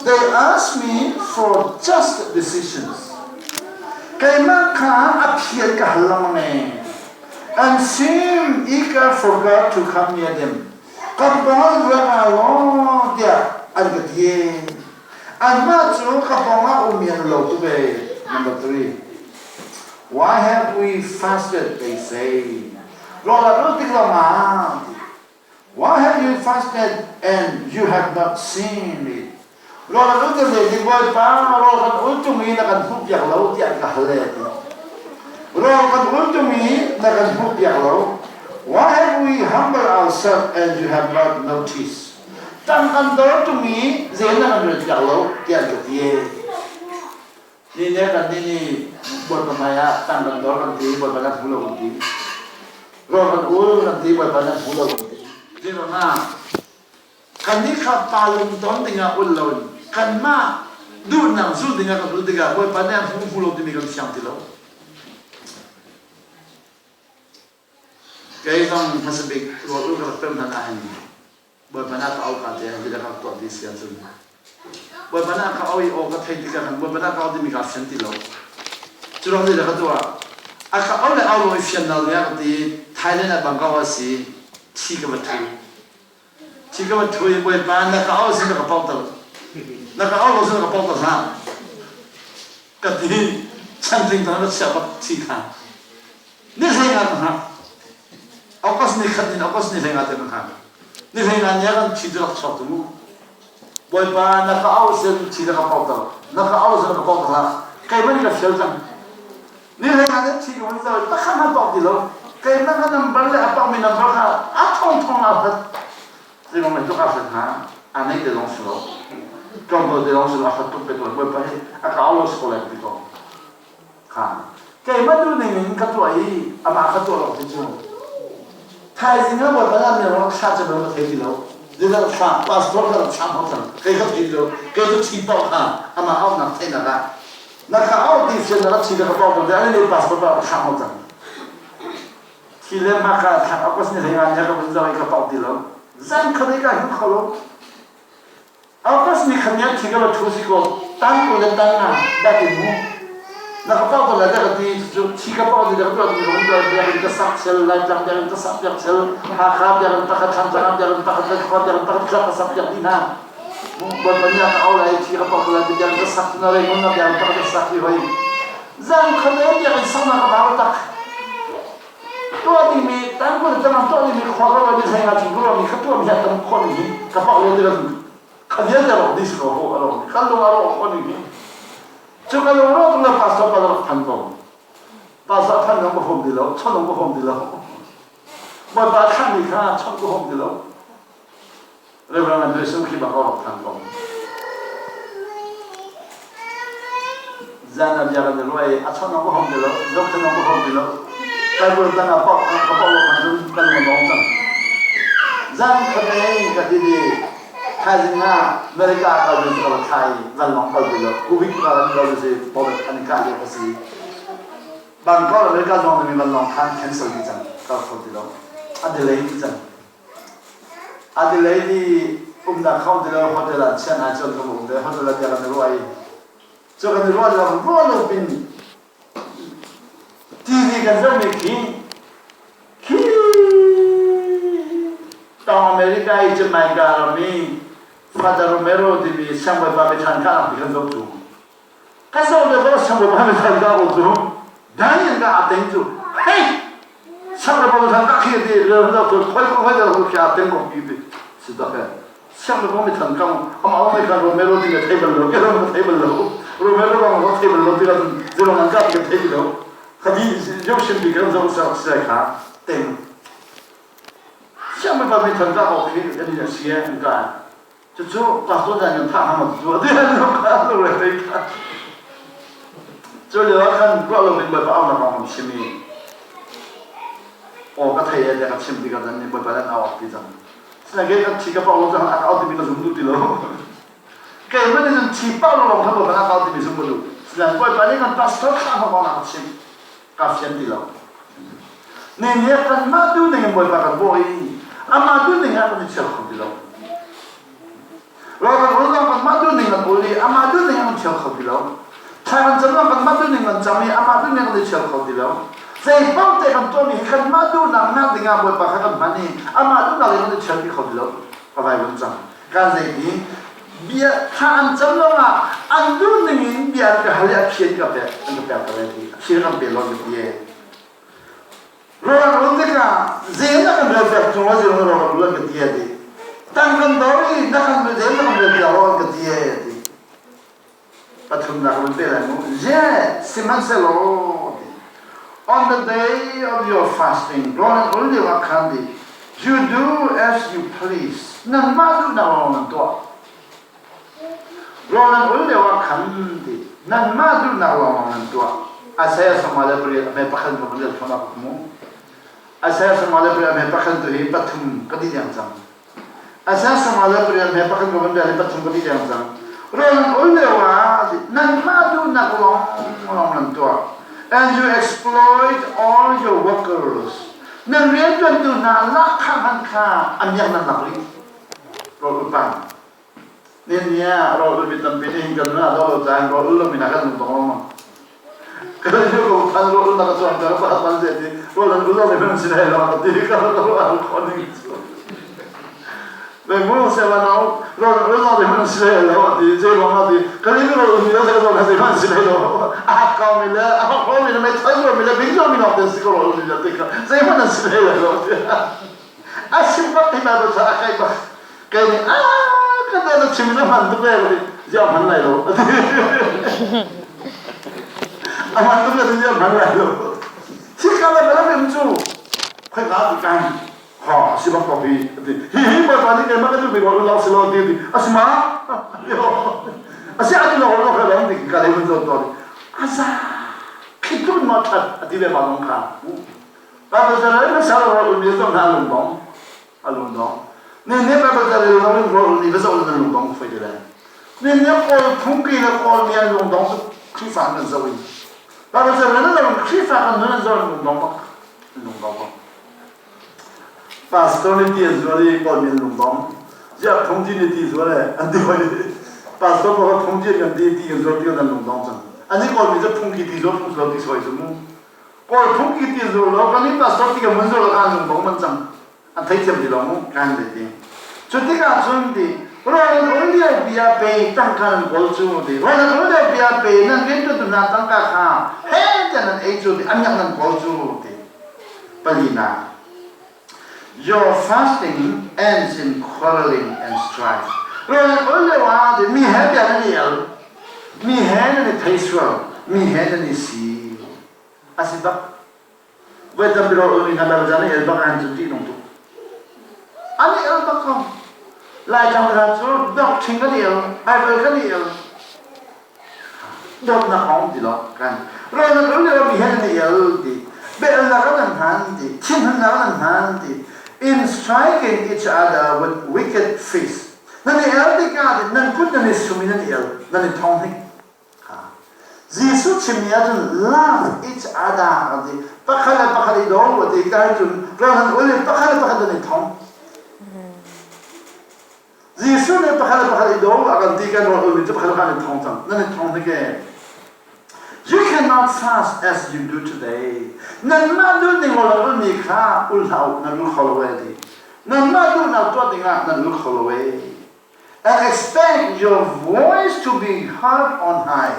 They ask me for just decisions. Keimah kha a phiat ka hal lengmang ee. And seem eager for God to come near them. Kan pawng ruang ah law tiah an ka ti ee. Anmah cu ka pawng ah um an lo tuk ee. Number 3. Why have we fasted, they say. Rawl a ul tik lawngah Why have you fasted and you have not seen it? Rawl an ul ti zei Bawipa rawl kan ul tung i na kan hmuhpiak lo tiah an ka hal e ti. Rawl kan ul tung i na kan hmuhpiak lo. Why have we humbled ourselves and you have not noticed? Tang kan dor tung i zei na kan relpiak lo tiah an ka ti e. Ni ne kan ni ni Bawipa hmai ah tang kan dor kan ti Bawipa nan hmu lo kan ti. Rawl kan ul kan ti Bawipa nan hmu lo kan ti. Zeiruangah Kannih kha pa lungton dingah ul loin kanmah duhnak zulh dingah kan ul tikah Bawipa nih a hmu hmu lo timi kan fiang ti lo. Kei zong hmasa bik rawl ul ka rak pem hlan ah hin Bawipa nih a ka auh ka te hi ka rak tuah ti si ahcun Bawipa nih a ka auh i aw ka theih tikah khan Bawipa nih a ka auh timi kaa fian ti lo. Cu ruang nih ka tuah. A ka auh le auh lo i fiannak dingah ka ti Thailand ah Bangkok ah si thi ka va thu. Thi ka va thu i Bawipa na ka auh sin na ka pauter. Na ka auh lo sin na ka pauter hlah. Ka ti chantling tang ka chiah bak thi kha. Ni hlei nga ka hngak. August ni khat in August ni hlei nga te ka hngak. Ni hlei nga ni ah kan thi cu rak chuak tu mu. Bawipa na ka auh sin thi na ka pauter. Na ka auh sin na ka pauter hlah. Keimah nih ka fial cang. Ni hlei nga nih thi ka hun zoh i pakhat hmanh pawk ti lo. Keimah ka number le a pawkmi number kha a thongthong aa hlat. Zeimong in tuk aa hlat hnga? Aa neih te zong si lo. Tlawmpal te zong si lo, a hlat tuk pe tuan. Bawipa hi a ka au lo si ko lai ka ti ko. Kha. Keimah duh ning in ka tuah i amah ka tuah lo ti cu. Thaizing ah Bawipa nih mi rak thlah cu ka thei ti lo. Zeizat thlah pastor ka rak thlah hau cang. Kei ka thei ti lo. Kei cu thi paoh kha amah auhnak theihnak ah na ka auh ti sian na ka thi ka ka pawng te ani le pastor pa ka thlah hau cang. Thi le ma ka thlah August ni hlei nga ni ka vun zoh i ka pawng ti lo. Zan khat i ka him kho lo. August ni khat ni thi ka va thu si ko tan ko le tan na da ti mu. Na ka pawng ko la da ka ti cu thi ka pawng ti da ka tuah ti ka tuah biak in ka sak chel lai tlang biak in ka sak piak chel Hakha biak in pakhat thlang tlang biak in pakhat le khua biak in pakhat tlang ka sak piak ti hna. Bawipa nih a ka auh lai thi ka pawk lai biak ka sak na rei ngun na biak ka sak ti hoi. Zan khat e biak in sak na ka bau tak. Tuah dingmi tan ko tang tuah dingmi khua ka ruah mi thei nga chung ka ruah mi kha tuah mi ha tam khua mi hi ka pak lo ti kan kha vialte ro dis ko ho aro kan lung aro khua ni hi. Cu ka lung ro tung le pastor pa rak than ko. Pastor than nong ka hom ti lo, chon nong ka hom ti lo. Bawipa thlan mi kha chon ka hom ti lo. Reverend Andre Sung khi bak rawk thang ko. Zan ah bia kan i ruah i a chawnh ko hom ti lo, zohkhenh ko hom ti lo. Bible tang ah pok ka pok lo khan cun kan lung a dong cang. Zan khat ei ka ti di thaizing ah America kal ding ka va thai vanlawng kal ti lo. Covid ka an lo si Covid an i kah lio ka si. Bangkok America zong mi vanlawng khan cancel dih cang kal kho ti lo. A delay dih cang. Adelaide i umnak kha um ti lo hotel ah chiah hna cun kan um ve hotel ah bia kan i ruah i cu kan i ruah lo ruah lo pin TV kan zohmi khi khi tawng America i Jamaica ram i Father Romero timi siangbawipa biathan kha ti kan zoh cu ka zoh le ko siangbawipa biathan ka ko cu dai ka a teng cu hey siangbawipa biathan ka khi ti le lo tu khoi ko khoi ko khi a teng ko pi ti si ta he siangbawipa biathan ka ama ong kha Romero ti le thei bal lo ke ro thei bal lo Romero bang ro thei bal lo ti la zero ngan ka ti thei lo khadi yo shin bi kan zo sa sai kha teng siangbawipa biathan ka ko khi kan ni sia an ka Cucu pastor nih an thah hna cu a ti lo le kha. Cu lio ah khan ruah lo in Bawipa aunak kong kan chim i aw ka thei e tiah ka chim tikah nan nih Bawipa nan au ti cang. Sinain kan thi ka pau lo cang a ka au timi ka zum duh ti lo. Keimah nih cun thi pau lo lawng khan Bawipa na ka au timi zum ka duh. Sinain Bawipa nih kan pastor thlah hna kong a ka chim. Ka fian ti lo. Ne nih kanmah duh ning in Bawipa kan bawh i amah duh ning ah kan i chiar kho ti lo. Rawl kan ul zong kanmah duh ning kan ul i amah duh ning ah kan chiar kho ti lo. Thla kan cam zong kanmah duh ning kan cam i amah duh ning kan i chiar kho ti lo. Zei paoh te kan tuahmi hi kanmah duhnak nak ding ah Bawipa kha kan hman i amah duhnak in kan i chiar ti kho ti lo. Ka vai vun cang. Kan zei ti bia thla an cam lawngah an duh ning in bia an ka hal i a phi an ka pek an ka pek ka lai ti a phi kan pe lo ka ti e. Rawl an rawl tikah zei na kan rel piak cung ah zei na rawl kan rul an ka ti a ti. Tang kan dor i na kan zei na kan rel piak lo an ka ti e a ti. Pathumnak run pe lai mu. Yet, sihmanhsehlaw, on the day of your fasting, rawl nan ul lio ah khan di, you do as you please. Nanmah duhnak lawng nan tuah. Rawl nan ul lio ah khan ti, nanmah duhnak lawng nan tuah. Isaiah 58 a hme pakhat in ka thon ah ka mu. Isaiah 58 a hme pakhat tu hi pathum ka ti deng cang. Isaiah 58 hme pakhat ka van hi pathum ka ti deng cang. Rawl nan ul lio ah nanmah duhnak lawng lawng nan tuah. And you exploit all your workers. Nan riantuantu hna lahkhah hmanh kha a miak nan lak rih. Rawl upa. Nin nia rawl ul mi tampi nih hin kan nun ah do lo caan rawl ul lo mi na kan lung tong lo kan yu ko phan rawl ul na ka chuang ter pa pan se ti rawl an ul lo mi man si lai lo ka ti ka ro ro al kho ning chu ve mu se wa nau rawl ul lo mi man si lai lo ti je lo ma ti kan yu rawl ul mi lo se ko na se man si lai lo a ka mi le a ho mi le mai thai lo mi le bing lo mi lo te si ko rawl ul mi le ti ka zei man si lai lo ti a sim bak ti Bible ca a kai bak kei nih a ka te na chim na hman tuk le ka ti ziah hman lai lo a hman tuk le ziah hman lai lo thi ka le bala mem cu khoi ka ti kan ha si bak ko hi ti hi hi bawipa nih keimah ka duhmi ko lo si lo ti ti asima asi ati lo lo kha lo ti ka le mun zo to asa khitlun ma that ati ve ma long kha Bible ca rel hmasa lo rawl ulmi zong hna a lung dong. A lung dong. Ne ne Bible ca rel lo in rawl ulmi va zoh in lung dong foi te lai. Ne ne kawl phungki le kawl mi an lung dong cu Khrihfa an kan zoh in. Bible ca rel lo in Khrihfa kan nun an zoh in lung dong bak. Lung dong bak. Pastor nih ti an zual i kawl mi an lung dong. Ziah phungki nih ti zual e an ti hoi. Pastor pakhat phungki an kan ti ti kan zual ti kan lung dong cang. Ani kawl mi cu phungki ti zual phung zual ti soi cu mu. Kawl phung ki ti zul lo kan i pastor ti ka mun zul kan lung bong man cang an thei thiam ti lo mu kan le ti cu tikah cun ti rawl ul lio bia pe tangka nan kawl cu ti rawl ul lio bia pe nan rian tu na tangka kha he te nan ei cu ti an yak nan kawl cu ti palina. Your fasting ends in quarreling and strife. Rawl ul lio ah mi he bia nan i el mi he nan i thei sual mi he nan i si a si bak. Voi tampi rawl ul mi hna bel zan i el bak an cu ṭih nung tuk. An i el bak ko. Laitlang hna cu dok ṭhing kan i el, Bible kan i el. Dawtnak a um ti lo kan. Rawl nan ul lio mi he nan i el ti. Biaelnak an hman ti. Thinhunnak an hman ti. In striking each other with wicked fists. Nan i el tikah nan kut nan i sum i nan i el, nan i thong hnik. Jesuh chimmi ahcun love each other a ti. Pakhat le pakhat i daw a ti. Ka cun rawl nan ul i pakhat le pakhat nan i thong. Jesuh nih pakhat le pakhat i daw a kan ti kan rawl ulmi cu pakhat le pakhat in thong cang. Nan i thong hnik ee. You cannot fast as you do today. Nanmah duh ning rawl ulmi kha ul hlah u, nan ul kho lo ee ti. Nanmah duhnak tuah dingah nan ul kho lo ee. And expect your voice to be heard on high.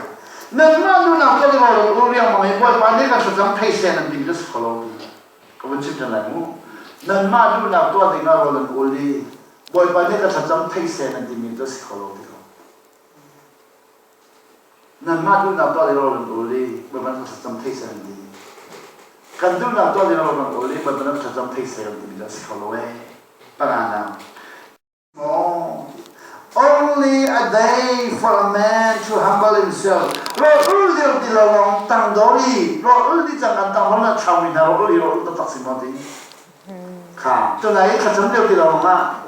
Nanmah duhnak tuah ding rawl ul riangmang i Bawipa nih kan thlacam thei seh nan ti mi cu si kho lo ti. Ka vun chim ṭhan lai mu. Nanmah duhnak tuah dingah rawl an ul i Bawipa nih ka thlacam thei seh nan timi cu a si kho lo ti ko. Nanmah duhnak tuah ding rawl an ul i Bawipa nih ka thlacam thei seh nan ti. Kan duhnak tuah ding rawl kan ul i Bawipa nih ka thlacam thei seh kan timi cu a si kho lo ee. Pangana. Only a day for a man to humble himself. Rawl ul lio ti lo lawng tang dor i rawl ul di cang kan tang hon na thau mi hna rawl ul hi rawl ul taktak si maw ti. Kha tunai thlacam lio ti lo lawng ah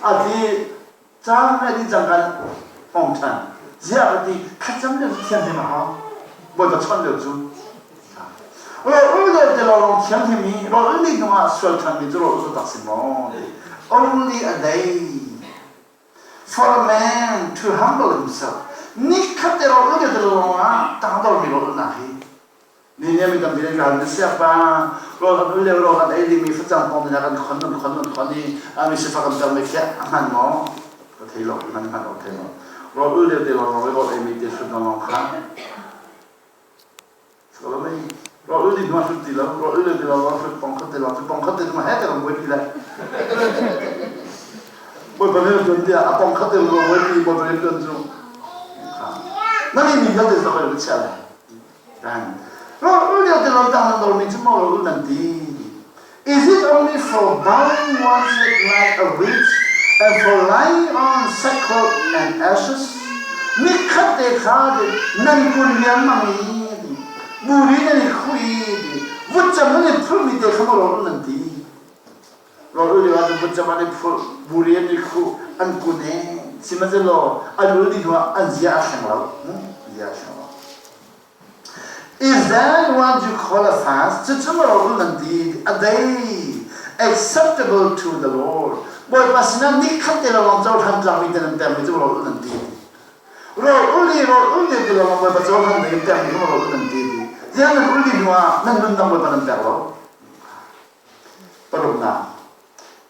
a ti cang na di cang kan hong than. Ziah ka ti thlacam lio thiam him a hau. Bawipa chawnh lio cu. Rawl ul lio ti lo lawng thiam him i rawl ul ni hnu ah sual than mi cu rawl ul taktak si maw ti. Only a day for a man to humble himself. Nikhat te rawl ul lio ti lo lawng ah tangdor mi rawl ulnak hi ni nih mi tampi nih kan siapa rawl kan ul lio rawl kan ei dingmi facang pong ding kan khon nan khon nan khon i mi sifak kan ter mi khi a hman maw ka thei lo hman hman lo thei lo rawl ul lio te lawng rawl ei mi te hrut lawng kha Rawl ul ding hma hrut ti lo, rawl ul ti lo, hrut pong khat ti lo, cu pong khat te cu he te kan buaipi lai. Bawipa nih tuan tiah a pong khat te lo buaipi Bawipa nih tuan cu. Nan i mi vialte cu ka chia lai. Kan. Ro lio te lo tang nan dor mi cu maw ro nan ti. Is it only for bowing one's head like a witch and for lying on sackcloth and ashes? Nikhat te kha nan kun riangmang i buri nan i khuh i vutcam nan i phurmi te kha maw ro nan ti. Rawl ul lio ahcun vutcam an i phurh, buri an i khuh, an kun i sihmanhsehlaw an ul dih hnuah an zia a thleng lo. Zia a thleng lo. Is that what you call a fast? Cucu maw rawl ul nan ti? A day acceptable to the Lord. Bawipa sinah nikhat te lawng cohlan tlakmi te nan pekmi cu rawl ul nan ti. Rawl ul i rawl ul ti lawng Bawipa cohlan ding pekmi kha rawl ul nan ti. Ziang nan ul dih hnuah nan nundang Bawipa nan pek lo. Paruknak.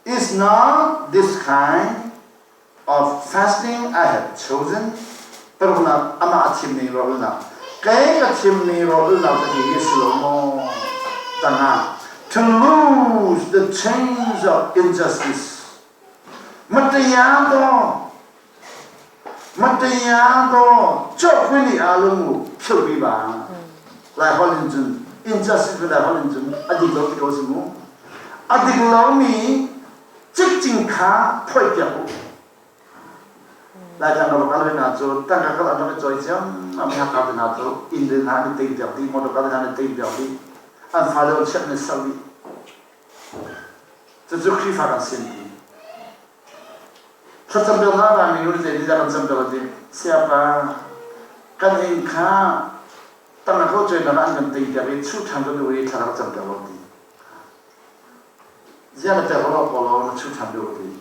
Is not this kind of fasting I have chosen? Paruknak amah a thimmi rawlulnak. Kei ka thimmi rawlulnak cu hi si lo maw? Tangah. To loose the chains of injustice. Mataya to Mataya to chok ni alungu philbi ba. Lai holh in cun injustice lai holh in cun a dik lo ti ko si mu. A dik lomi cikcin kha phoih piak u. Laitlang ka va kal ve hna cu tangka kal an rak i cawi ciam am haka te hna cu inn le hna an i tei piak dih motor kal hna an i tei piak dih an fale an chiat an i serh dih cucu Khrihfa kan sin ti thlacam piak hna la mi nu zei nih dah kan cam piak ti siapa kan inn kha tangka ko cawi nak an kan tei piak i chuh ṭhan kan duh i thla rak cam piak lo ti Ziah na pek lo ko law na chuh ṭhan duh ti.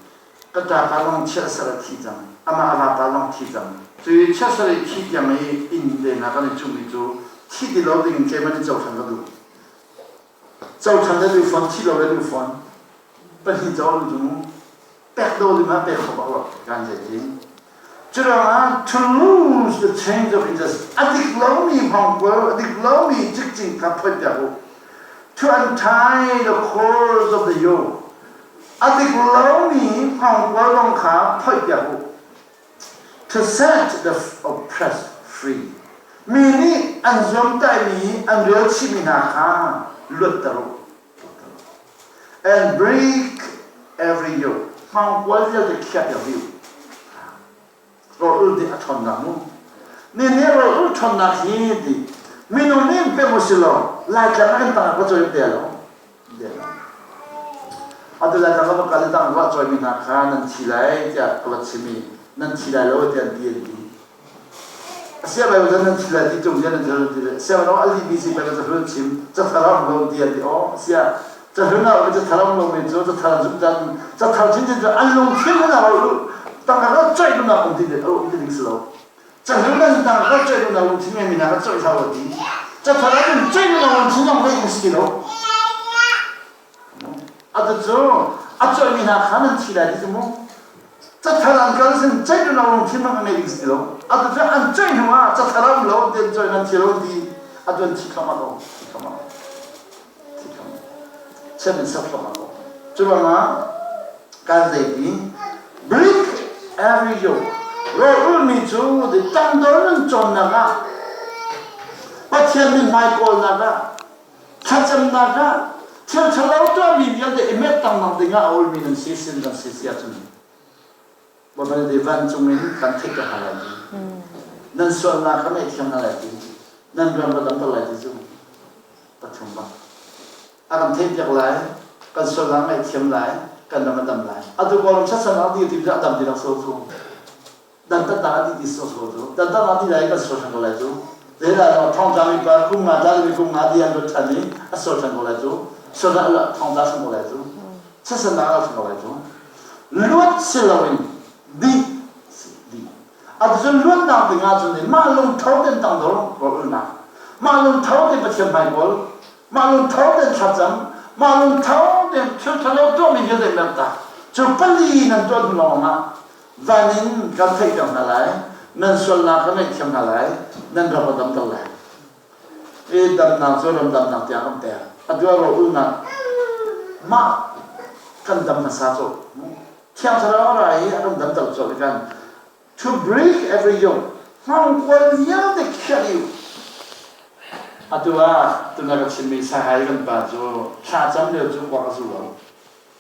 Ka ṭa pa lawng chiatser a thi cang. Amah a vapa lawng thi cang. Cu i chiatser i thi tiang i inn te hna kan i cuhmi cu thi ti lo ding in keimah nih cohlan ka duh. Cohlan le duh fawn, thi lo le duh fawn. Pahnih co lu cu mu. Pek do lim ah pek kho bak lo kan zei ti. Curuangah to lose the change of interest a dik lomi hmangkual, a dik lomi cikcin kha phoih piak u. To untie the cords of the yoke a dik lomi hmangkual lawng kha phoih piak u. To set the oppressed free mi nih an zuamtaihmi an rel chihmi hna kha luatter u. And break every yoke. Hmangkual vialte khiah piak dih u. Rawl ul dih a ṭhawnnak mu. Ni nih rawl ul ṭhawnnak hi ti minung nih pem u si law Laitlang ah kan tang ah ka cawi te lo. Atu Laitlang ka va kal i tang ruah cawimi hna kha nan thi lai tiah ka va chim i nan thi lai lo tiah an ti an ti. Asia Bible cu nan thi lai ti tung nan thil ti sia no ali bi si Bible cu chim catharam lo ti an ti o sia cahlun ah ca tharam lo mi cu cathar zum dan cathar chin chin cu an lung thil na ro lu tang ka choi lu na um ti o um ti ding si lo cahlun nan tang ka choi lu na lung thin mi na ka choi sa lo ti cathar an choi lu na lung thin nong ve si lo Atu cu a coihmi hna kha nan thi lai ti cu mu. Cathar an kal sin ceih lo lungthin hmanh a ngei ding si ti lo. Atu cu an coih hnu ah cathar a um lo ti an coih nan thi lo ti atu an thi thluahmah ko. Thi thluahmah ko. Thi thluahmah. Chiat in ser thluahmah ko. Cu ruangah kan zei ti break every yoke rawlulmi cu the tangdor nun cawnnak ah Pathian min hmai kawlnak ah Thlacamnak ah thil ṭhalo tuahmi vialte i met tangmang dingah a ulmi nan si sin kan si si ahcun Bawipa nih vancung in kan theih ka hna lai ti. Nan sualnak ka ngaihthiam hna lai ti. Nan ram ka damter lai ti cu pathum bak. A kan theihpiak lai, kan sualnak ngaihthiam lai, kan ram a dam lai. Atu Kawlram sasan ah ti ti a dam ti rak so cu. Dantatnak a dih ti sawsawh cu dantatnak dih lai kan sual ṭhan ko lai cu zeidah lo thongtla mi pa kum nga tla mi kum nga di an lut ṭhan i a sual ṭhan ko lai cu sual ah thongtla ṭhan ko lai cu sasannak a ṭhan ko lai cu luat si loin dih dih atu cun luatnak ding ah cun mah lungtho ten tangdor rawlulnak mah lungtho ten Pathian hmai kawl mah lungtho ten thlacam mah lungtho ten thil ṭhalo tuahmi vialte mertak cu pali nan tuah hnu lawng ah Van in kan theihter hna lai, nan sualnak ka ngaihthiam hna lai, nan ram a damter lai. I damnak cu ramdamnak tiang kan pek. A duaro ulnak mah kan dam hmasa cu Thiang Thlarau ra i a kan damter cu kan to break every yoke. Hmangkual vialte khiah dih u. Atu ah tuna ka chimmi Shanghai kan pa cu thlacam lio cu kuak a zu lo.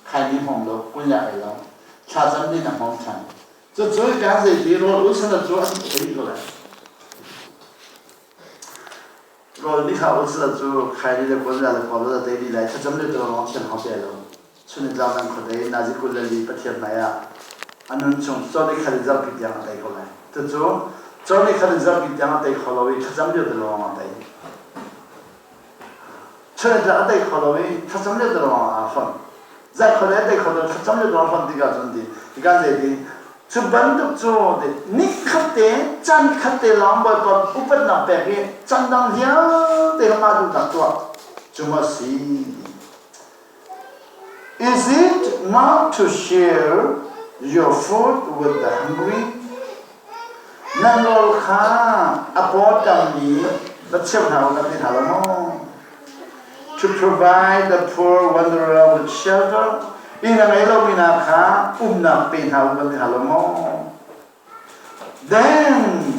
Khaini hmawm lo, kunyak ei lo. Thlacam din a hmawm ṭhan. Cucu kan zeiti rawl ul sana cu an ei ko lai. Rawl ni kha ul sana cu khaini le kunyak le kuak le tei dih lai. Thlacam lio tu lawng thiam hau pe lo. Chun i tlang nan khuadei nazi 24 Pathian hmai ah a nun chung cawn i khat in zarhpi tiang a tei ko lai. Cucu cawn i khat in zarhpi tiang a tei kho lo i thlacam lio te lawng a tei. Chun i tlang a tei kho lo i thlacam lio te lawng aa fonh. Zarh kho le a tei kho lo thlacam lio te lawng fonh tikah cun ti hikan zei ti cu bantuk cu ni khat te caan khat te lawng Bawipa upatnak pek i caan dang vialte kha mah duhnak tuah cu ma si. Is it not to share your food with the hungry? Nan rawl kha a pawṭammi va cheu hna u kan ti hna lo maw? To provide the poor wanderer with shelter, inn a ngei lomi hna kha umnak pe hna u kan ti hna lo maw? Then,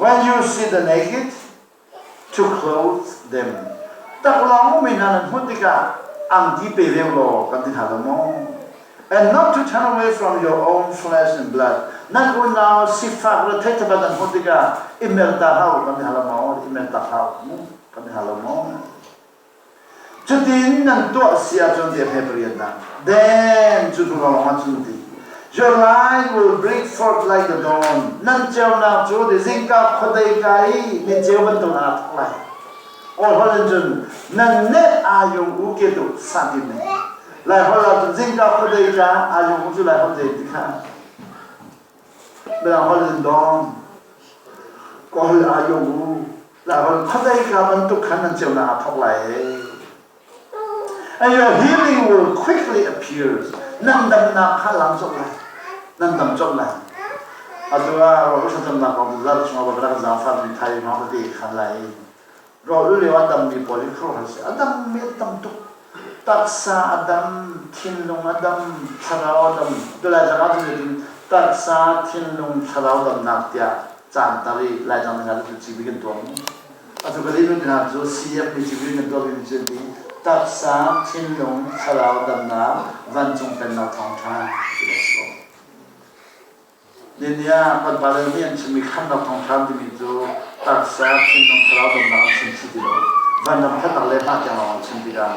when you see the naked, to clothe them. Taklawng mi hna nan hmuh tikah angki pe ve law kan ti hna lo maw? And not to turn away from your own flesh and blood. Nan unau sifak le theithabat nan hmuh tikah i merta hlah u kan ti hna lo maw? I merta hlah u kan ti hna lo maw? Cutin nan tuah si ahcun ti a hme pariatnak. Then cu hnu lawng ah cun ti. Your light will break forth like the dawn. Nan ceunak cu ti zingka khuadei ka i ni ceu bantuk aa thawk lai. Kawl holh in cun nan net aa yung u ke tu sa ti ne. Lai holh ah cun zingka khuadei ka aa yung u cu lai holh zei ti kha. Mirang holh in dawn. Kawl aa yung u. Lahol khuadei ka bantuk khan nan ceunak aa thawk lai ee. And your healing will quickly appear. Nan damnak kha lang colh lai. Nan dam colh lai. Atu ah rawl thlacamnak kong zar chung ah rak zaangfah mi thai hmang tete khan lai. Rawl lio a dammi pawl hi khuaruahhar si. A dammi a tam tuk. Taksa a dam, thinlung a dam, thlarau a dam. Tulai zang ah cun taksa, thinlung, thlarau damnak tiah caan tar i Laitlang hna cu civui kan tuah mu. Atu ka linu hna cu CF nih civui kan tuah mi cu ti taksa, thinlung, thlarau damnak, vancung pennak thawngṭha ti a si ko. Ninia kan pale nih an chimmi khamnak thawngṭha timi cu taksa, thinlung, thlarau damnak an chim si ti lo. Vanram thatnak le hma tiang lawng an chim tikah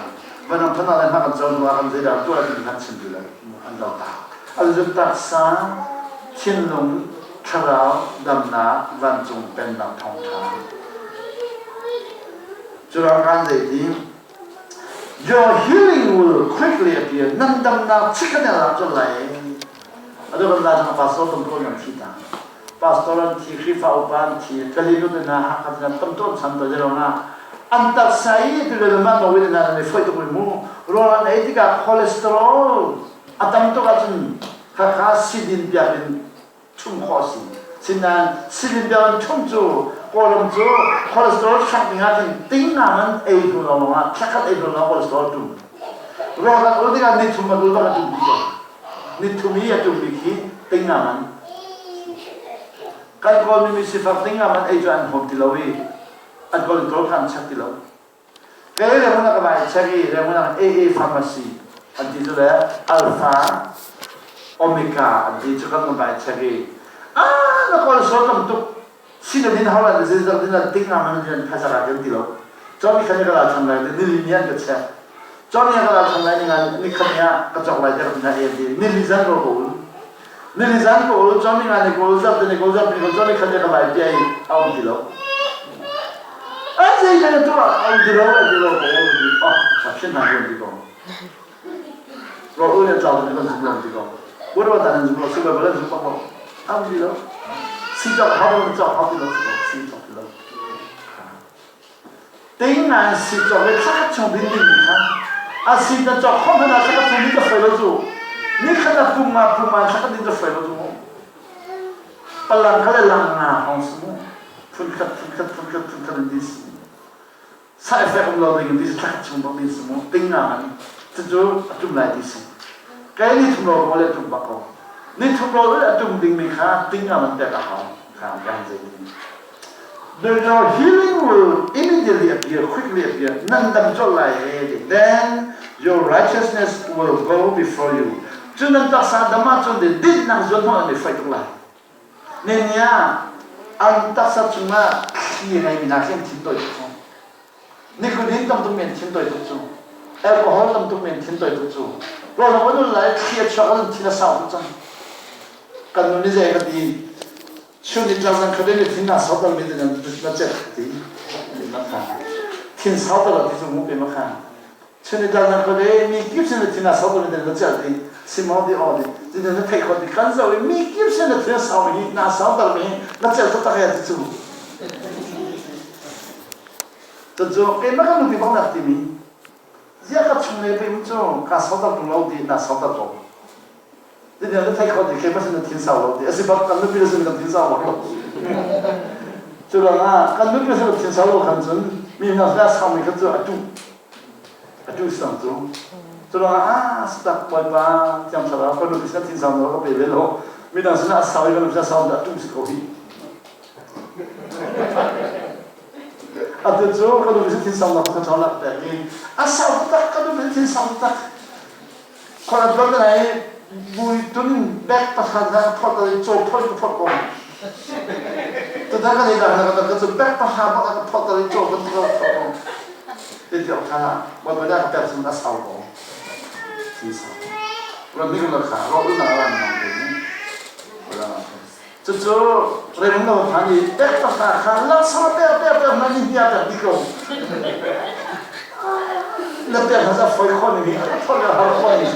vanram thatnak le hma kan co hnu ah kan zeidah tuah ti kan chim ti lo. An lo tak. An zun taksa, thinlung, thlarau damnak vancung pennak thawngṭha. Cu ralkap zei Your healing will quickly appear. Nan damnak chikkhat in a lak colh lai. Atu kan la chang pastor tam tuan kan thi ta. Pastor an thi, Khrihfa upa an thi, Kalilut in ha kan kan tam tuan chan to zero nga. An taksa i tu le ma no in na ne foi tuk mu. Rawl an ei tikah cholesterol a tam tuk ahcun kha kha sidin piak in ṭhum khawh a si. Sinain cylinder in ṭhum cu Kawlram cu cholesterol thlak ding ah khin ting nga man ei hnu lawng ah thlakhat ei hnu lawng cholesterol ṭum. Rawl kan ul tikah ni thum an ul bak a ṭum dih ko. Ni thum i a ṭummi khi ting nga man. Kan Kawlmi mi sifak ting nga man ei cu an hawm ti lo i an cholesterol kha an check ti lo. Kei Rangoon ah ka vai check i Rangoon ah AA Pharmacy an ti cu le Alpha Omega an ti cu kan vai check i ah na cholesterol tam tuk sin din hau lan zin zak din lan ting nga man din phaisa ka kan ti lo chon ni khan ka la chan lai ni li ni an ka check chon ni ka la chan lai ni ngan ni khan ya ka chok lai te ka na e di ni li zan ko ko ni li zan ko ul chon ni nga ni ko zap ni ko zap ni ko chon ni khan ya ka vai pi ai aum ti lo An zei kan tuah an ti lo an ti lo ko oh a phin hna ko ti ko ro u ne tlau ne kan zum lo ti ko bu ro ta nan zum lo si ba ba zum ba ko am ti lo si chok ha lo chok ha ti lo si ko si chok ti lo ting nan si chok le thla chung din ding kha a si na chok khom na thla chung din ka foi lo chu ni kha na pum ma pum ma thla din ka foi lo chu Palang kha le lang nga hong si mu. Phunkhat phunkhat phunkhat phunkhat in ti si. Side effect um lo ding in ti si thlakhat chung bak ding si mu. Ting nga man. Cucu a tum lai ti si. Kai ni thum lo ko le tum bak ko. Ni thum lo le a tum ding mi kha ting nga man pek a hau. Kha kan zei Then your healing will immediately appear, quickly appear. Nan dam colh lai he. Then your righteousness will go before you. Cun nan taksa dam ahcun dinnak zuan hmang an i faih tuk lai. Nehemiah an taksa cungah thli a ngeimi hna khi an thin tawi tuk cu. Nicotine tam tuk men thin tawi tuk cu. Alcohol tam tuk men thin tawi tuk cu. Rawl an ul lai thli a chuak an thin a sau tuk cang. Kan nu nih zei ka ti chun ni tlak zan khat in thin na sau tal mi te nan na chet ti ma kha thin sau tal ti cu mu pe ma kha Chun i tlaknak kho le mi kip sin na thin a sau ko na celh ti simon ti aw ti ti na theih khawh ti kan zoh i mi kip sin na thin a sau hi na sau tar mi na celh taktak ya ti cu cucu keimah kan nupi bak nak timi zia ka chung le pim cu ka sau tar tung lo ti na sau tar ko ti na theih khawh ti keimah sin na thin sau lo ti asi bak kan nupi sin kan thin sau bak lo cu ruangah kan nupi sin thin sau lo khan cun mi hna sin a sau mi kha cu a tuh Atu sang cu curuangah ah satak bawipa thiang thlarau ka nupi sin thin sau na ka pe ve lo midang sinah a sau i ka nupi sinah sau dah tu si ko hi atu cu ka nupi sin thin sau na ka ṭhawn nak pek i a sau tak ka nupi thin sau tak khorat lo na bui tun bek pakhat na phot i chaw phot ka phot ko tu da ka nei da na ka ka chu bek pakha bak ka phot i chaw kan phot ko ti ti ok tha bo ba da ka pek sun a sau ko sin sau ro mi la kha ro na ra na te ni cucu rem na phan i bek pakha kha la sa pe pe pe na ni hia ta di ko na pek hna foi khon ni a phor a har khon ni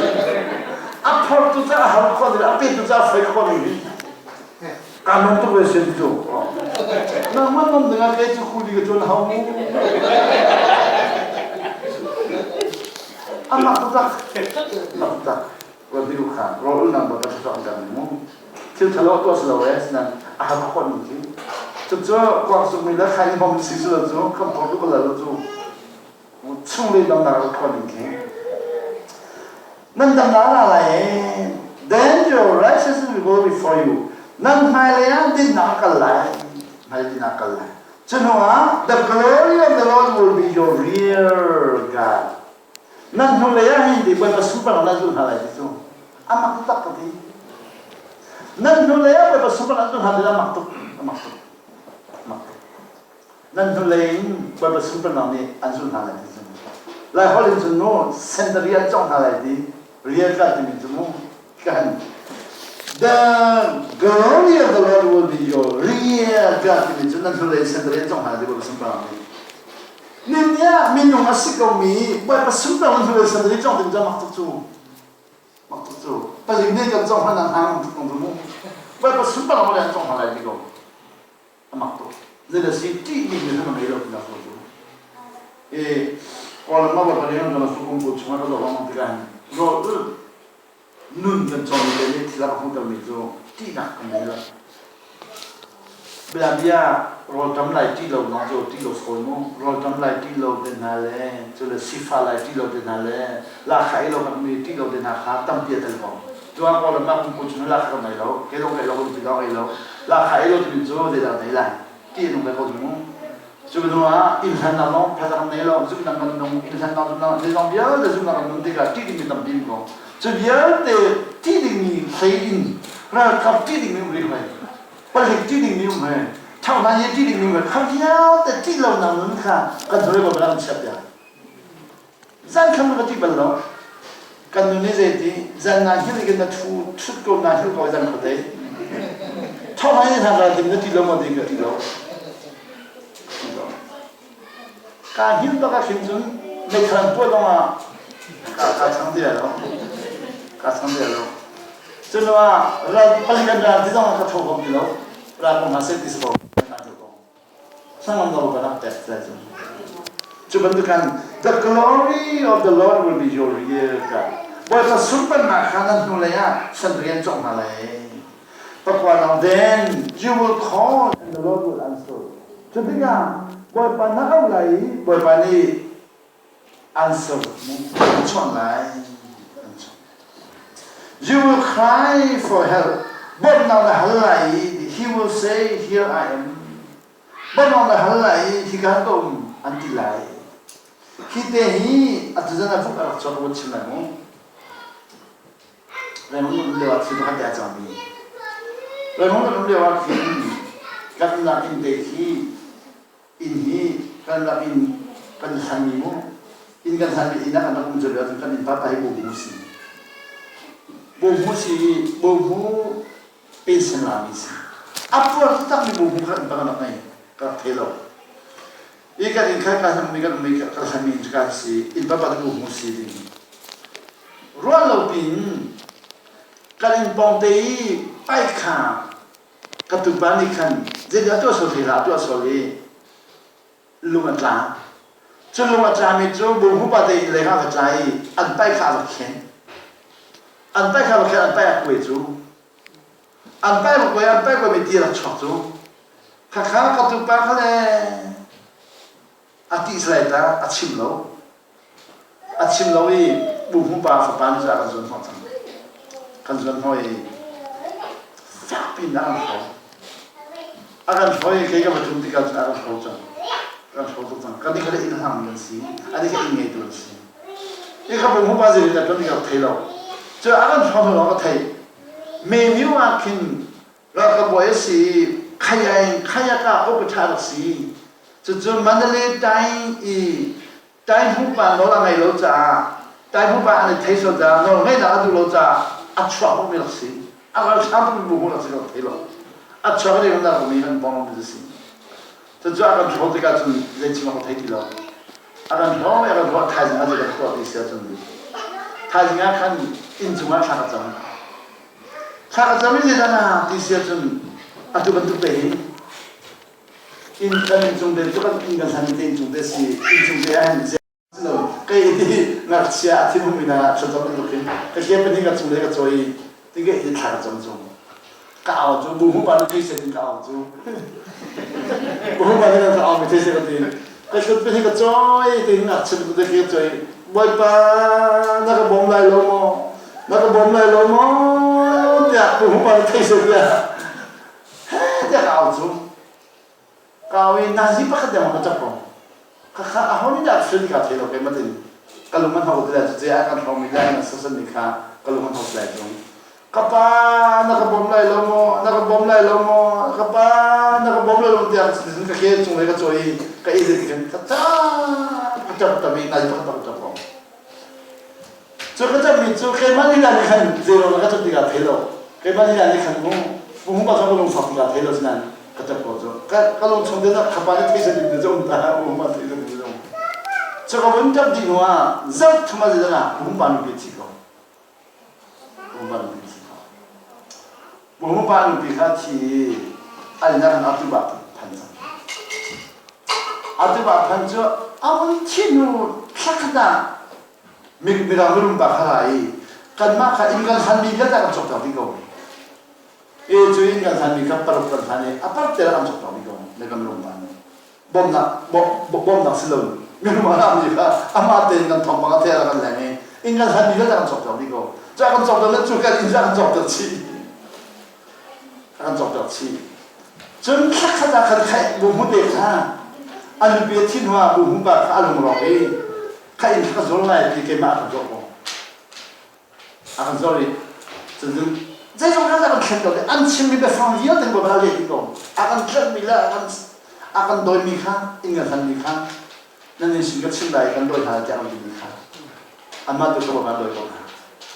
a phor tu ca a har khon ni a pe tu ca foi khon ni ka nong tu ve sin tu na man nom dinga ke chu khu di ka chon hau mu amak tu tak mak tak wa biu kha ro ul nang ba ka chu kan mu thil thalo to slo e nan a har khon ni chi chu chu kwak su mi la khai bom si su chu kam phor tu ko la chu Chunglei damnak a khawn in khi nan damnak a ra lai then your righteousness will go before you nan hmailei ah dinnak a kal lai hmailei dinnak a kal lai cu hnuah the glory of the Lord will be your rear guard nan hnulei ah hin ti Bawipa sunparnak nan zul hna lai ti cu a mak tak ka ti nan hnulei ah Bawipa sunparnak nan zul hna ti a mak tuk a mak tuk mak tuk Nan hnulei in Bawipa sunparnak nih an zulh hna lai ti cu. Laiholh in cun mu sentari an cawngh hna lai ti real kan timi cu mu kan The glory of the Lord will be your rear guard timi cu nan hnulei in sentari an cawngh hna lai ti Bawipa sunparnak nih. Nin minung a si komi Bawipa sunparnak nan hnulei sentari cawngh ding cu mak tuk cu. Mak tuk cu. Palik nih kan cawngh hna nan hang tuk cu mu. Bawipa sunparnak an cawngh hna lai ti ko. A mak tuk. Zei si ṭih ding mi kha na ngei lo tinak ko cu. E Kawlram ah va rian kan su kum kul chungah ka zoh lengmang tikah hin rawl nun kan cawn te nih thil a ka hmuhtermi cu ṭihnak kan ngei lo. Bia bia rawlṭam lai ṭih lo zong cu ṭih lo fawn mu. Rawlṭam lai ṭih lo te hna le cu le sifa lai ṭih lo te hna le lahkhah ei lo kan mi ṭih lo te hna kha tampi a tel ko. Tuah Kawlram ah kum kul chung lahkhah kan ngei lo. Kei zong ei lo, kan zong ei lo. Lahkhah ei lo timi cu zeidah kan ei lai? Ti nung kai ko cu mu. Cu hnu ah inn hlannak zong phaisa kan nei lo, zumhnak kan nung, inn hlannak zumhnak zeizong vialte zumhnak kan nun tikah ṭih dingmi tampi um ko. Cu vialte ṭih dingmi hlei in ralkap ṭih dingmi um rih hoi. Palik ṭih dingmi um hoi. Ṭhanghnah ye ṭih dingmi um hoi. Kha vialte ṭih lonak nun kha kan hnulei ko kan chiah piak. Zan khan ka ti bal lo. Kan nu nih zeiti zan na hil in na thu thut ko na hil ko zan khuate. Thong hai hna ra ding na ti lo ma ding ka ti lo. Ka hil bak ah khin cun meikhalan puah lawng ah ka ka chang ti lo. Ka chang ti lo. Cun ah ral palik an ra ti zong ka tho ko ti lo. Ra ko hna seh ti si ko. Hnangam lo ka rak pek te cu. Cu bantukan the glory of the Lord will be your rear guard. Bawipa sunparnak kha nan hnulei ah san rian cawk hna lai. Pakua nang then you will call and the Lord will answer. Cu tikah Bawipa na auh lai i Bawipa nih answer an chawnh lai. You will cry for help. Bawmhnak na hal lai i he will say, Here I am. Bawmhnak na hal lai i hika ka um an ti lai. Hi te hi atu zan ah vuk a rak chuak ka vun chim lai mu. Raymond kan um lio ah thil pakhat te a cangmi. Raymond kan um lio ah khin kan nak inn te khi inn hi kan rak inn kan hlanmi mu inn kan hlanmi inn ah kan rak um cio lio ahcun kan innpa pa hi bawhmu si. Bawhmu si i bawhmu pension lami si. A puar takmi bawhmu kha innpa kan rak ngei ka rak thei lo. I kan inn kha kan hlanmi kan ummi kan hlanmi inn ka si innpa pa cu bawhmu si ding. Ruah lo piin kan inn pawng te i paih kha ka tupa nih khan zeidah a tuah sual thei hlah a tuah sual i lung a tla. Cu lung a tlami cu buhmu pa te inn lei kha a va tla i an paih kha a va khen. An paih kha a va khen an paih a kuai cu. An paih a kuai an paih kuaimi ti a rak chuak cu. Khakha ka tupa kha le a tih salai ta a chim lo. A chim lo i buhmu pa fapa nih cun a kan zuan hnawh cang. Kan zuan hnawh i fakpi in a kan hro. A kan hro i kei ka va tlun tikah cun a kan hro cang. A kan hro tuk cang. Kan nih kha le inn hlang kan si. Ani kha inn ngeitu an si. I kha buhmu pa zei in a tlun tikah ka thei lo. Cu a kan hro hnu lawng ka theih. Memiu ah khin ralkap bawi a si i khaya in khaya ka ukatha rak si. Cucu Mandalay Taing i Taihmu pa nawl a ngaih lo caah Taihmu pa an i thei sual caah nawl ngeihnak a duh lo caah a chuak bukmi rak si. A ralhrang bukmi bu rak si lo thei lo. A chuak i kan rak kan bong mi si. Cucu a kan hro tikah cun zei chim ka thei ti lo. A kan hro a kan hro thaizing ah zei kan tuah ti si ahcun thaizing ah khan inn cungah thla ka cam. Thla ka cam i zeidah na ti si ahcun atu bantuk te hin inn kan inncung te cu kan inn kan hlan te inncung te si inncung te ah hin lo kei hi ngakchia a thinhung mi hna thlacam bantuk hin ka ke pahnih ka cung le ka cawi ti ke hi thla ka cam cung ka au cu bu hu pa nu thei sen ka au cu bu hu pa nu ka au mi thei sen ka ti ka kut pahnih ka cawi ti ngakchia bantuk te ke cawi bawipa na ka bawm lai lo maw na ka bawm lai lo maw tiah bu hu pa nu thei sen tiah Heh tiah ka au cu. Ka au i nazi pakhat deng ka ṭap ko. Khakha aho nih dah thil ka thei lo keimah tin ka lung an hau ti lai cu je a kan hrawng mi le an sasan mi kha ka lung an hau ti lai cu. Ka pa na ka bawm lai lo maw na ka bawm lai lo maw ka pa na ka bawm lai lo tiah cun ka ke cung lei ka cawi i ka i ti khan ka ṭap ka ṭap tam i nazi pakhat ka ṭap ko. Cu ka cammi cu keimah lila nih khan zeiruang ka cam tikah thei lo. Keimah lila nih khan mu mu pa ka lungfak tikah thei lo sinain ka cam ko cu. Ka ka lung chung te ka pa nih thei sa ding cu um ta mu pa thei sa ding cu. Cu ka vun cam dih hnu ah zarh thum a zan ah mu pa nupi thi ko. Mu pa nupi thi ko. Mu pa nupi kha thi ai na kan atu ba phan cang. Atu ba phan cu a vun thi hnu thlakhat ah Midang mirum pa kha ra i kanmah kha inn kan hlanmi vialte kan cawkter dih ko. E cu inn kan hlanmi kha paruk kan hlan i a par te kan cawkter dih ko na kan mirum pa nih. Bawmnak bawmnak si lo mirum a rami kha amah tein kan thawngpang a thei a kan leng i inn kan hlanmi vialte kan cawkter dih ko. Cu kan cawkter le cu kan inn cu kan cawkter chih. Kan cawkter chih. Cun thlakhat ah khan khaih buhmu te kha a nupi a thi hnuah buhmu pa kha a lungrawk i kha inn kha ka zul lai ti keimah a kan zawh ko. A kan zawh i cun zeizong kha a kan thlen ko an chimmi biafang vialte ko a leh dih ko. A kan tlerhmi le a kan a kan dawimi kha inn kan hlanmi kha nan inn sin ka chim lai kan dawi hna tiah an timi kha anmah tu kha kan dawi ko hna.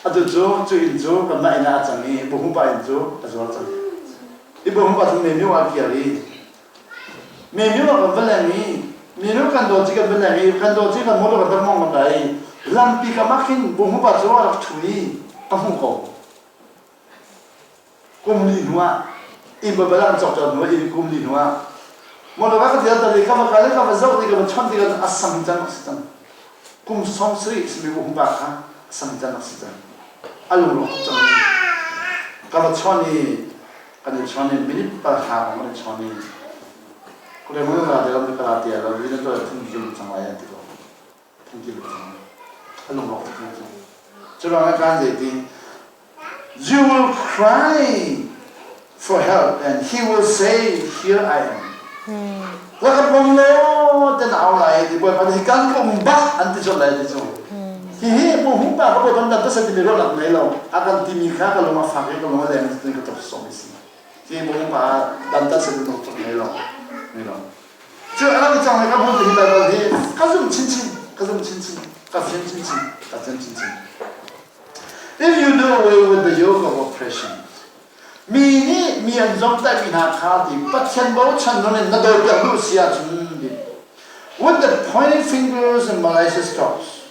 Atu cu cu inn cu kanmah inn ah a cang i buhmu pa inn cu a zuar cang. I buhmu pa cu memiu ah a kir i memiu ah kan va leng i minu kan daw ci kan va leng i kan daw ci kan motor kan rak mong kan ra i lampi kam ah khin buhmu pa cu a rak ṭhu i ka hmuh ko. Kum li hnu ah inn babal an cawk hnu ah inn kum li hnu ah motor ka dir ta ka va kal ka va zoh ti ka va chon ti ka a sam can a si cang. Kum 70 simi buhmu pa kha a sam can a si cang. A lungrawk tuk cang. Ka va chon i kan i chon i minute 10 kan i chon i kule mun ra te lam ka ra te lo vi na to thung jum chang lai an ti ko thung jum chang a lungrawk tuk cang. Cu ruangah kan zei ti you will cry. for help and he will say, Here I am. La ka pom lo ten au lai ti bawipa hi kan pom bak an ti chon lai ti cu. Hi hi mu hung pa ka bawipa dan ta sa ti mi ro nak nei lo. A kan ti mi kha ka lung a fak i ka lung a leng ti ka tok som si. Hi mu hung pa dan ta sa ti tok nei lo. Nei lo. Cu a rak i cang i ka hmun hi Baibal hi ka zum chinchin, ka zum chinchin, ka fian chinchin, ka fian chinchin. If you do away with the yoke of oppression, mi nih mi an zomhtaihmi hna kha ti Pathian bochan nun in na dawipiak duh si ahcun ti with the pointing fingers and malicious talks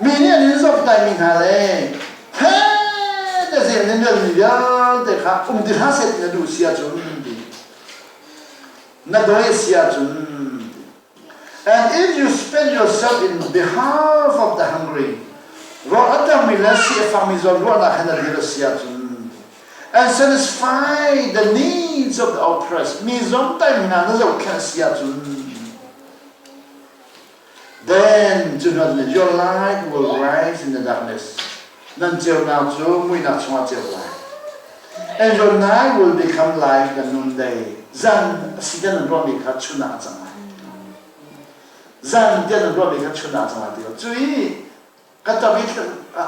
mi nih an in zomhtaihmi hna le he te zel nin relmi vialte kha um ti hlah seh ti na duh si ahcun ti na dawi si ahcun And if you spend yourself in behalf of the hungry, rawl a tangmi le si a fangmi zawn ruahnak he na dir a si ahcun, and satisfy the needs of the oppressed, mi zomtaih hna na zohkhenh a si ahcun, then cu hnu your light will rise in the darkness. Nan ceunak cu muihnak chungah ceu lai. And your night will become like the noonday. Zan a si nan ruahmi kha chun ah a cang lai. Zan tiah nan ruahmi kha chun ah a cang lai ti lo. Cu i ka tam i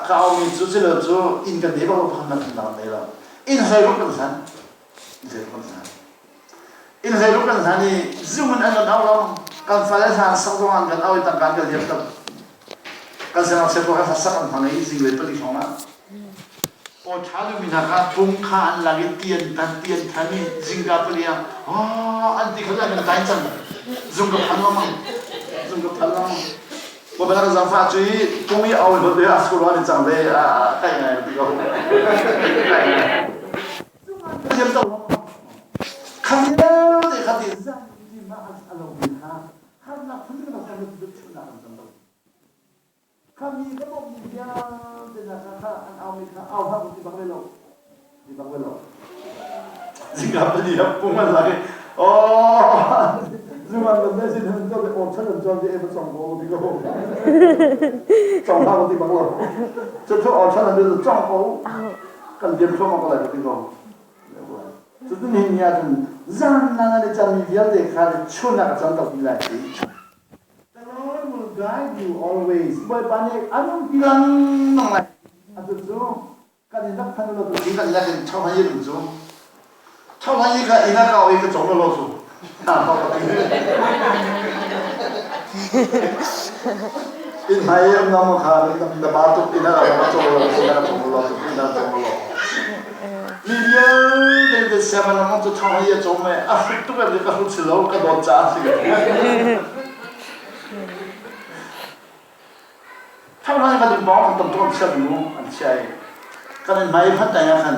ka aumi cu cilo cu inn kan nei bak lo pakhat nan kan nei lo. Inn hlei ruk kan hlan. Inn hlei ruk kan hlan. Inn hlei ruk kan hlan i zung in an kan au lo. Kan fale hlan sak zong an kan au i tangka an kan liam tam. Kan siangngakchia pawl kha sak an hmang i zinglei pali hrawng ah aw ṭha duhmi hna kha pung kha an lak i ti an tan ti an than i zingka pali ah an ti kha an kan kai cang zung ka phan lengmang zung ka phan lengmang Wa bala ka zangfa cu i pung i au hot a skur an cang ve a kai ngai ti ko kai ngai thiam to kha vialte kha ti zan ti ma a lo mi kha harnak phun kan kan chimnak an tam lo Khami ka bawmhmi vialte hna kha kha an aumi kha au hlah ti bak ve lo ti bak ve lo zingah pali ha pung an lak i oh zungan lam ne sin han to le or chan an chon di e ba chong ko ti ko chong hlah ti bak lo cu thu or chan an du chong ko kan diam thluahmah ko lai ti ko cu ni ni ah cun zan na na chan mi vialte kha chun ah ka chan tak ti lai ti The Lord will guide you always. Bawipa nih an umpi lengmang lai. Atu cu kan in rak phan lo tu kan lek in thau hai rum cu. Thau hai ka ina ka oi ka chong lo su. Na pa ka ti. In mai am na mo kha na ba tuk ina ka chong lo ina ka chong lo ina chong lo. Mi vialte te siaman lam cu thong hi a cawm i a hrut tuk em ka hrut si lo ka dawt caah si. Thong hlan kan in bawng tam tuk an chia nu an chia i kan in hmai hman tai ah khan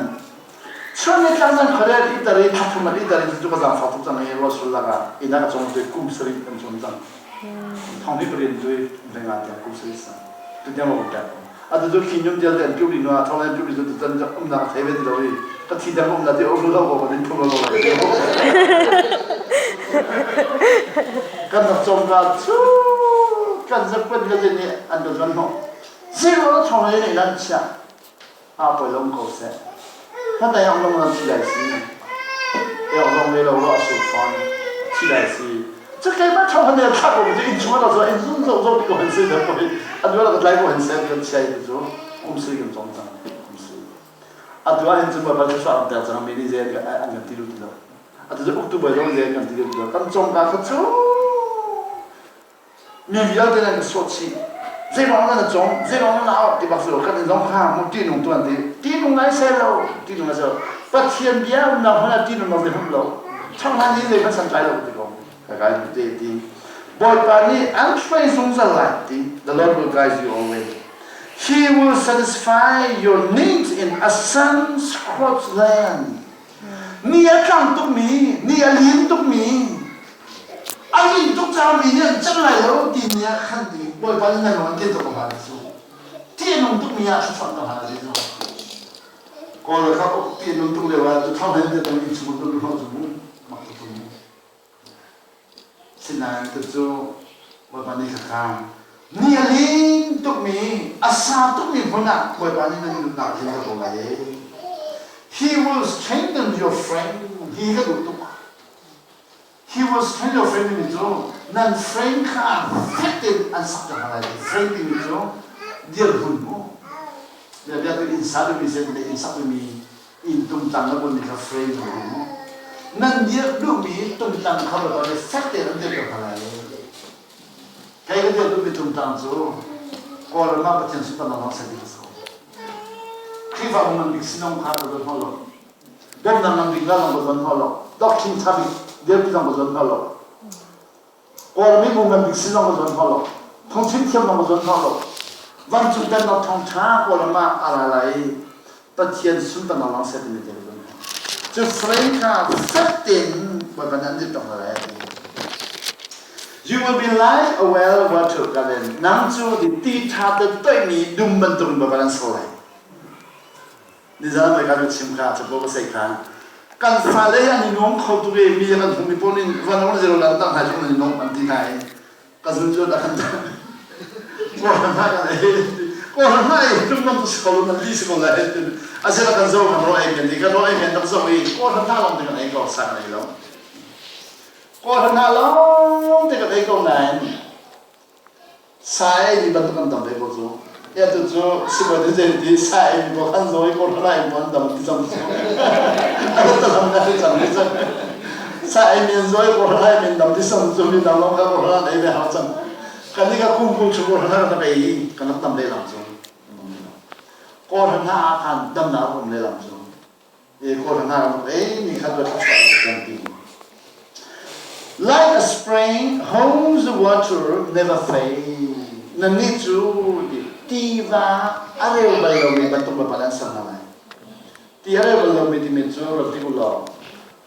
chun ni tlang zan khore i tari thathum i tari cu ka zang fa tuk cang i ruasul lakah ina ka cong tu kum sarih kan cawm cang thong hi parian tu renga tiang kum sarih sang tu tiang lo tek Atu cu khi nyum vialte an piu dih hnu ah thawng an piu dih cu cun umnak a thei ve ti lo i ka thi dang umnak ti um lo ko kan phum lo lo kan rak cawm ka cu kan zakpat vialte nih an kan zuan hnawh zero na thawng le nih nan chia a poi lo ko seh hmatai ang long nan thi lai si ek zong le lo lo a sur fawn thi lai si Cu keimah ṭhawng han thla ko cu inn chung ah zo inn zung zo zo ti ko han si da poi atu ah ka tlai ko han se kan chiai ti cu kum sui kan cong cang kum sui atu ah hin cu baibal cu an ter cang mi nih zei an kan ti lu ti lo atu cu uktu bawi zong zei an kan ti lu ti lo kan cong ka kha cu mi vialte nan ka sawt chih zei ruang na cong zei ruang na au ti bak si lo kan in zong kha mu ti nung tu an ti ti nung ngai se lo ti nung ngai se lo Pathian bia umnak hmun ah ti nung lo hum lo Changhan hi zei hmanh santlai lo ti ko. Ka kai te ti. Bawipa nih an hruai zungzal lai ti. The Lord will guide you always. He will satisfy your needs in a sun-scorched land. Ni a tlang tukmi, ni a lin tukmi, a lin tuk caah mi nih an cem lai lo ti ni ah khan ti Bawipa nih nan rawn ken tuk hna cu. Ti a nung tukmi ah thlacam ko hna ti cu. Kawl kha uk ti nun tuk lio ah cu thong hen te tong in chung tu lu cu mu mak tu tu mu sinain tu cu Bawipa nih kha ni a lin tukmi a sa tukmi hmun ah Bawipa nih nan nunnak hin ka ko lai. He will strengthen your frame. Hi ka duh tuk. He will strengthen your frame timi cu nan frame kha fek tein an sak ter hna lai. Frame timi cu dirhmun mu. Bia bia tu inn sa duhmi sen le inn sak duhmi inn tungtlang na bunmi kha frame an ti mu. Nan dirh duhmi tungtlang kha Bawipa nih fek tein an dirh ter hna lai. Kei ka dirh duhmi tungtlang cu Kawlram ah Pathian sunparnak lawng ser ding a si ko. Khrihfabu ngan bik sinong kha ka zuan hna lo. Bawmhnak ngan bik la zong ka zuan hna lo. Doctrine ṭha bik dirpi zong ka zuan hna lo. Kawlram i bu ngan bik sin zong ka zuan hna lo. Phungchim thiam zong ka zuan hna lo. Vancung pennak thawngṭha Kawlram ah a ra lai i Pathian sunparnak lawng ser timi te ka zuan hna. Cu frame kha fek tein Bawipa nih an dirter hna lai a ti. You will be like a well watered garden. Nang cu ti ṭha te toihmi dum bantukin Bawipa nan ser lai. Nizan voi kan chim kha capo ka sei kha. Kan fale hi an i nuam kho tuk i mi kan hmumi pawl nih van on zero lan tang hna chung an i nuam an ti hna i ka zun cu da kan kawlram hna kan ei kawlram hna ei tum nam tu si ko lu nan li si ko lai asila kan zo kan ro ei men di kan ro ei men dak zo i kawlram hna long te kan ei ko sa kan ei lo Kawlram hna lawng te ka thei ko nain sa ei mi bantuk an tam ve ko cu. Ya tu cu sibawi te zei ti sa ei mi pawl an zaw i kawlram ah in an dam ti cang cu. An ta lam na ti cang ni cang. Sa ei mi an zaw i kawlram ah in dam ti cang cu mi dang lawng kha kawlram ah ei ve hau cang. Kan ni ka kum kul chung kawlram ah kan ei kan rak dam lehlam cu. Kawlram hna ah khan damnak um lehlam cu. Like a spring holds the water never fail. Nannih cu tiva a reu bal lomi bantuk bapan an ser hna lai. Ti a reu bal lomi timi cu rak ti u law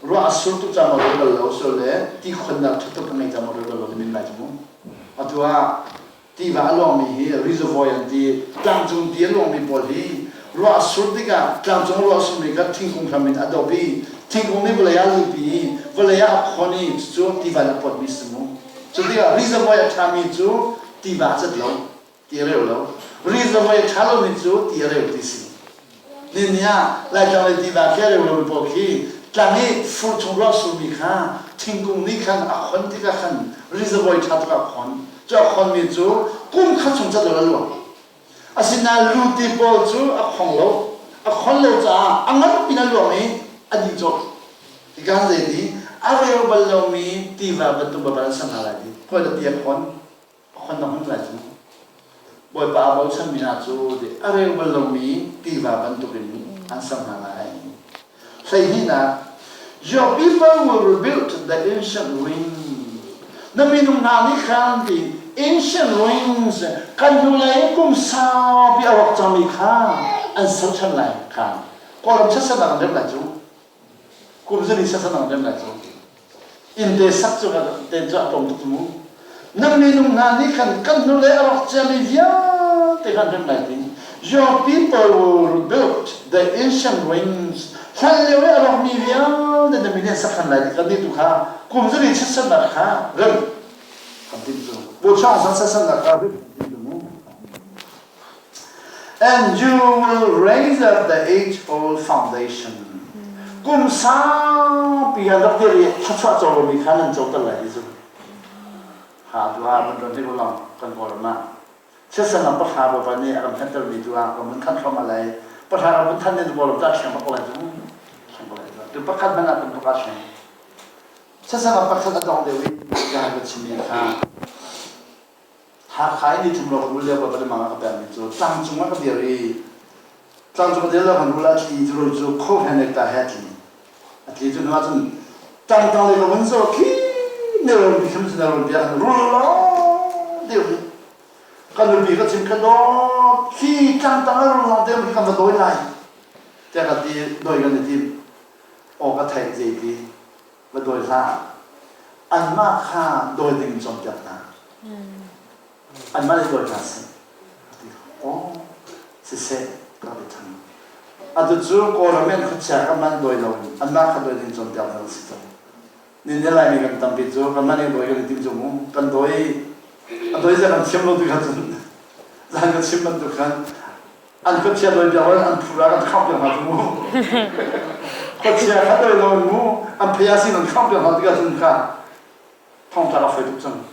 ruah a sur tuk cang maw reu bal lo so le ti khonnak ṭha tuk a ngei cang maw reu bal lo timi lai cu mu. Atu ah Tiva a luangmi hi reservoir an ti. Tlangcung ti a luangmi pawl hi ruah a sur tikah tlangcung ruah a surmi kha thingkung hram in a dop i thingkung nih vawlei ah a luhpi i vawlei ah a khon i cucu tiva in a pawtmi si mu. Cu tikah reservoir a ṭhami cu tiva a cat lo, ti a reu lo. Reservoir a ṭha lomi cu ti a reu ti si. Nini ah Laitlang le tiva khi a reu lomi pawl khi tlang i fur chung ruah surmi kha thingkung nih khan a khon tikah khan reservoir ṭha tuk ah a khon. Cu a khonmi cu kum khat chung cat lo a luang. Asinain luti pawl cu a khong lo. A khon lo caah a ngan pin a luang i a dih colh. Hika zei ti a reu bal lomi tiva bantuk babal an ser hna lai ti. Khawi dah ti a khon? A khon na hun lai cu. Bawipa a bochanmi hna cu a reu bal lomi tiva bantukin an ser hna lai. Hleihnihnak, Your people will rebuild the ancient ruins. Na minung hna nih khan ti ancient ruins kan hnulei kum saupi a rawk cangmi kha an ser ṭhan lai kha. Kawlram chiatsernak an remh lai cu. Kum zali chiatsernak an remh lai cu. Innte sak cu te cu a tlawm tuk mu. Nan minung hna nih khan kan hnulei a rawk ciami vialte kha an remh lai ti. Your people will rebuild the ancient ruins. Hlan lio i a rawkmi vialte na min an sak than lai ti kan nih tu kha kum zali chiatsernak kha remh kan timh cu. Buchang san chiatsernak kha remh kan timh cu mu. And you will raise up the age-old foundation. Kum saupi an rak dir i thluachuah co lomi kha nan co ter lai ti cu. Ha tu ah mun ron ti ko long kan Kawlram ah. Siasan lam pahra Bawipa nih a kan thantermi tu ah kan mun than hrom alai. Pahra kan mun than ni Kawlram ca thiang bak ko lai cu. Thiang ko lai cu. Tu pakhat hmanh ah kan tuk ah thiang. Siasan lam pakhat a dong deuh i ka ka chimmi kha Hakha i nithum lawng rul lio ka mang a ka pekmi cu tlangcung ah ka dir i tlangcung ka dir lio kan rul a tli cu rul cu khuahen ek ta he a tli. A tli cu hnu ahcun tangtang lei ka vun zoh khi nelrawn bi khin nelrawn bia kan rul lawng te um. Ka nupi ka chim ka dawt khi tlangtang ah rul lawng te um khi kan va dawi lai tiah ka ti dawi kan i tim. Aw ka theih zei ti va dawi hlah. Anmah kha dawi ding cawnpiak hna. Anmah nih dawi hna seh. Ti aw siseh ka ti ṭhan. Atu cu Kawlram in khuachia kan man dawi lo in anmah kha dawi ding cawnpiak hna si cang. Ni ne Laimi kan tampi cu kanmah nih dawi kan i tim cu mu. Kan dawi a dawi zia kan thiam lo tu kha cun zan ka chim bantuk khan. An khuachia dawi piak lo in an phura kan khangh piak hna cu mu. Khuachia kha dawi lo in mu an phei sin an khangh piak hna tikah cun kha thongtlak a foi tuk cang.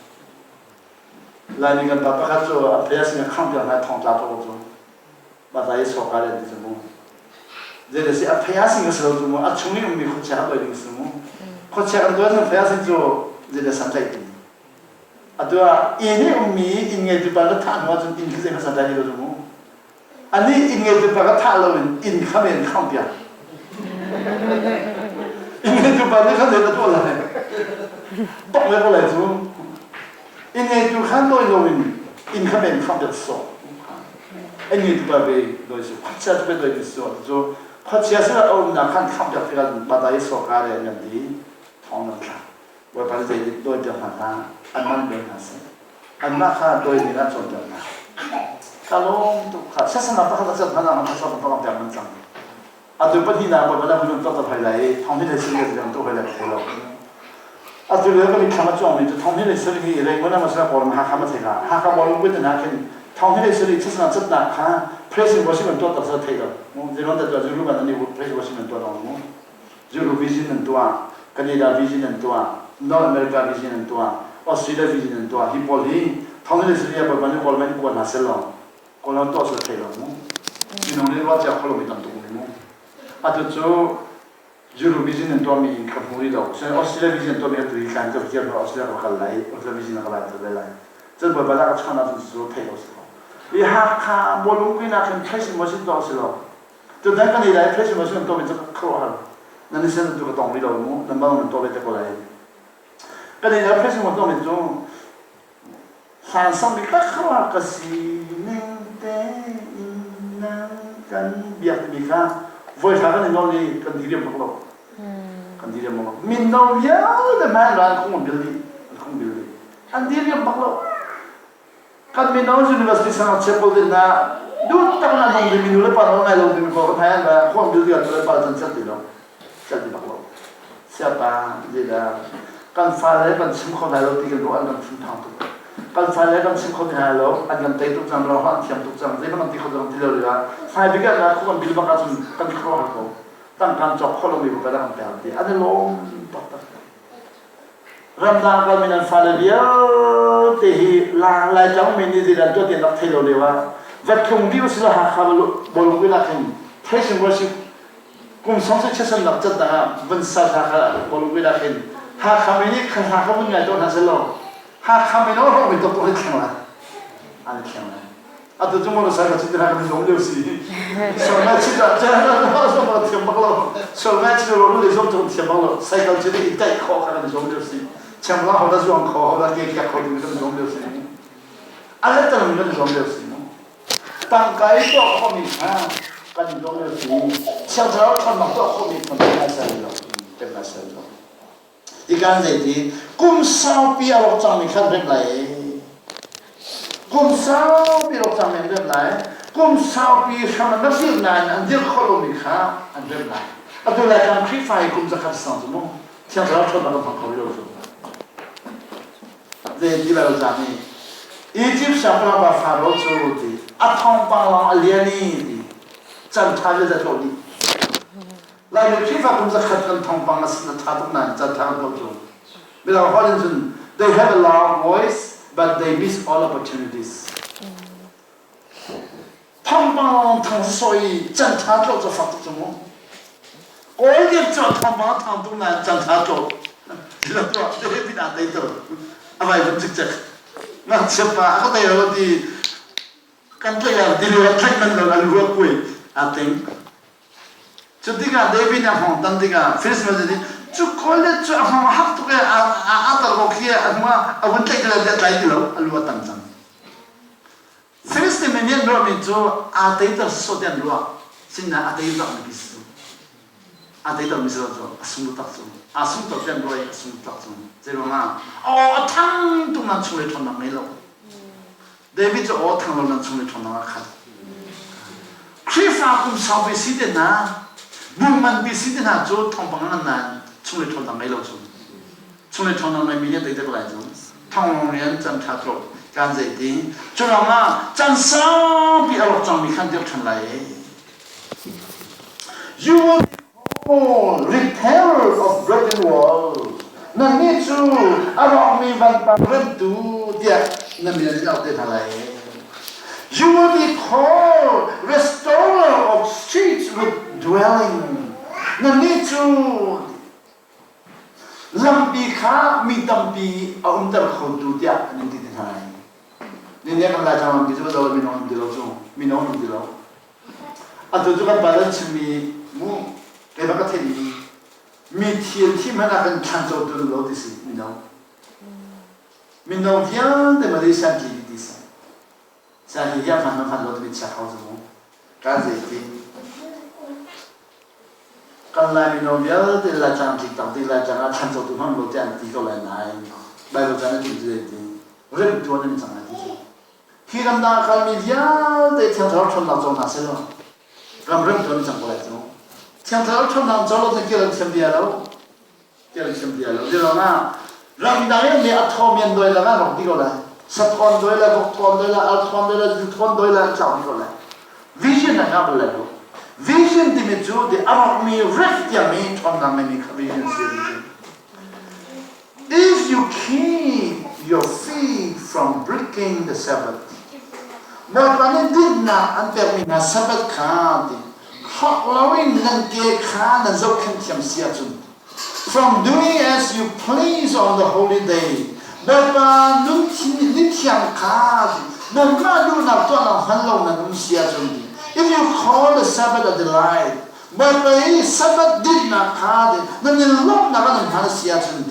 Laimi kan pa pakhat cu an phei sin a khangh piak hna thongtla tuk cu. Mah i soka le ti cu mu. Zei si a phei sin ka si lo cu mu a chung i ummi khuachia kha dawi ding si mu. Khuachia kan dawi cun phei sin cu zei le san tlaih ti. Atu ah inn i ummi inn ngeitu pa na thah hnu ahcun inn khi zeihmanh santlai ti lo cu mu. Anih inn ngeitu pa ka thah loin inn kha men khangh piak. Inn ngeitu pa nih khan zei na tuah lai? Tok ve ko lai cu. Inn ngeitu khan dawi loin inn kha men khangh piak sawh. Inn ngeitu pa ve dawi su. Khuachia cu ve dawi mi sawh. Cu khuachia sinah a umnak khan khangh piak tikah pa ta i sawka le an ti thong nan thlak. Bawipa nih zeitin dawiter hna hlah, an man ve hna seh. Anmah kha dawi ding ah cawnter hna. Ka lawm tuk kha. Siasana pakhat a cat hmanh ah hmasa ka pakam piak man cang. Atu pahnihnak Bawipa nih hun tuak hoi lai i thong hi le sir ka zang tu hoi lai ka thei lo. Atu lio ka mitthlam a cuangmi cu thong hi le sir hi Rangoon ah masala Kawlram Hakha ma thei la. Hakha bawlung kun na khin thong hi le sir i chasana catnak kha praise and worship an tuah tak sa thei lo. Zeilon da tuah zulu ban an i praise worship an tuah dong mu. Euro vision an tuah, Canada vision an tuah, North America vision an tuah, Australia vision an tuah. Hi pawl hi thong le Syria bawipa nih Kawlram in kuat hna seh law Kawlram tuah sual thei lo mu. Minung nih ruah cia kho lomi tam tuk mi mu. Atu cu Euro vision an tuahmi in ka hmu rih lo. Cun Australia vision an tuahmi atu hi tlan ka viar Australia ka kal lai, Australia vision ka lai te lai. Cun bawipa dah ka chawnh ahcun cu thei lo si ko. I Hakha bawlung kuinak hin thlaisin maw sin tuah si lo. Tutan kan ei lai fresh ma sun to mi cu khuaruahhar nan i sen tu ka tong rih lo mu nan bang nan to ve te ko lai kan ei lai fresh ma to mi cu hlan sang mi tak khuaruahhar ka si ning te in nan kan biak timi kha voi hla kan i nawl i kan diriam bak lo kan diriam bak lo min no vialte hmai ran khung bil dih an khung bil dih an diriam bak lo Kan mino university sang chapel din na duh tak na nong ding minu le pa no ngai lo ding ko kan hai an ba khom bil dian le pa chan chat ti lo chat ti bak lo siapa zeda kan fa le kan chim kho lai lo ti kan ruah an kan thin thang tuk kan fa le kan chim kho ti hai lo an kan tei tuk cang lo an thiam tuk cang zei kan ti kho cang ti lo le fai bik na khu kan bil bak ahcun kan khro har ko tang kan chok kho lo mi ko kan pel ti an lom tak tak Ramdang kalmi nan fale vialte hi Laitlang mi nih zeidah tuah ti an rak thei lo lio ah va tlung dih usih law Hakha bawlung ui lak hin praise and worship kum song se chesan nak cat dang ah vun sal Hakha bawlung ui lak hin Hakha mi nih kha hla kha vun ngai tuah hna seh law Hakha mi no ro mi tok tok hi thleng lai an thleng lai. Atu cu motorcycle cit na kan zong lio si. Sual ngai cit ah cun zong thiam bak lo. Sual ngai cit ro le zong cu thiam bak lo. Cycle cit i taih khawh kha kan zong lio si. Chiang la ho da zuang kho ho da ke kyak kho ding kan zong lio si. A le tan kan zong lio si. Tangka i tuah khawh mi kha kan zong lio si. Chiang thlarau ṭhawnnak tuah khawh mi kha kan nai lo. Kan nai lo. Tikan zeiti kum saupi a rawk cangmi khan remh lai i kum saupi rawk cangmi an remh lai. Kum saupi hram an rak dirh nain an dirh khawh lomi kha an remh lai. Atu Laitlang Khrihfa hi kum zakhat sang cu mu Thiang Thlarau ṭhawnnak kan hmang kho rih lo cu. Zei ti lai caan i Egypt siangpahrang pa Faro cu ti a thawngpang lawng a lian i ti can ṭha vialte tlawh dih. Laimi Khrihfa kum zakhat kan thawngpang a sin a ṭha tuk nain caan ṭha kan tuah cu. Midang holh in cun they have a loud voice but they miss all opportunities. Thawngpang thang sawh i can ṭha tlawh cu fak tuk cu mu. Kawl dir cu thawngpang thang tuk nain can ṭha tlawh. Tila tuah te pin ah tei to. A vai vun cikcek. Ngakchia pa a ka tei lo ti kan tlaih ah ti lio tlaih man lo an ruak kuai aa teng. Cu tikah David a hngawng tan tikah Filistin nih cu Goliath cu a hngawng a hak tuk i a tar ko khi a hnu ah a vun tlaih ti lo a tlai ti lo a lu a tan cang. Filistin mi nih an ruahmi cu aa teiter sawsawh ti an ruah. Sinain a tei takmi khi si cu. Aa teitermi si lo cu a sung taktak cu. Aa sung tuk ti an ruah i a sung taktak cu. Zeiruangah a aw a thang tuk nain chunglei ṭhawnnak ngei lo. David cu aw thang lo nan chung i ṭhawnnak a khat. Khrihfa kum saupi si te hna, bu nganpi si te hna cu thawngpang ngan nain chung i ṭhawnnak ngei lo cu. Chung i ṭhawnnak ngeimi nih tei te ko lai cu. Thawng rian can ṭha tlawh. Kan zeiti cu ruangah can saupi a rawk cangmi khan dirh ṭhan lai i You will be called repairer of broken walls. Nannih cu a rawkmi vanpang remtu tiah na min an in auh te hna lai. You will be called restorer of streets with dwelling. Nannih cu Lampi kha mi tampi a umter khotu tiah an in ti te hna lai. Ninia kan Laitlang lampi cu zo mino an ti lo cu mino an ti lo. Atu cu kan pa an chimmi mu keimah ka theihmi mi thi an thi hmanh ah kan thlan co tu lo ti si mino. Mino vialte Malaysia an tli ti si. Sa hi hiam hman hman lo timi chia kho cu mu. Kan zei ti. Kan Lai mino vialte Laitlang tlik tak ding Laitlang ah thlan cawtu hmang lo tiah an ti ko lai nain Baibal caan a chim cu zei ti remh tuan an cang lai ti cu. Hi ramdang a kalmi vialte Thiang Thlarau ṭhawnnak co hna seh law ram remh tuan an cang ko lai cu. Thiang Thlarau ṭhawnnak co lo cu kir an thiam bia lo. Tiang chim bia lo. Zeiruangah ramdang in me a thawmi an doi lang ah rawk dih ko lai. Sathawn doi le vok thawn doi le al thawn doi le zu thawn doi le an tlau dih ko lai. Vision a ngah bal lai lo. Vision timi cu the a rawkmi rek tiangmi ṭhawnnak ngeimi kha vision si vision. If you keep your feet from breaking the Sabbath, Bawipa nih dinnak an pekmi hna Sabbath kha ti hrawk loin nan ke kha nan zohkhenh thiam si ahcun from doing as you please on the holy day Bawipa nun ni thiang kha nanmah duhnak tuahnak hman lo nan um si ahcun if you call the Sabbath a delight Bawipa i Sabbath dinnak kha nan i lawmhnak ah nan hman a si ahcun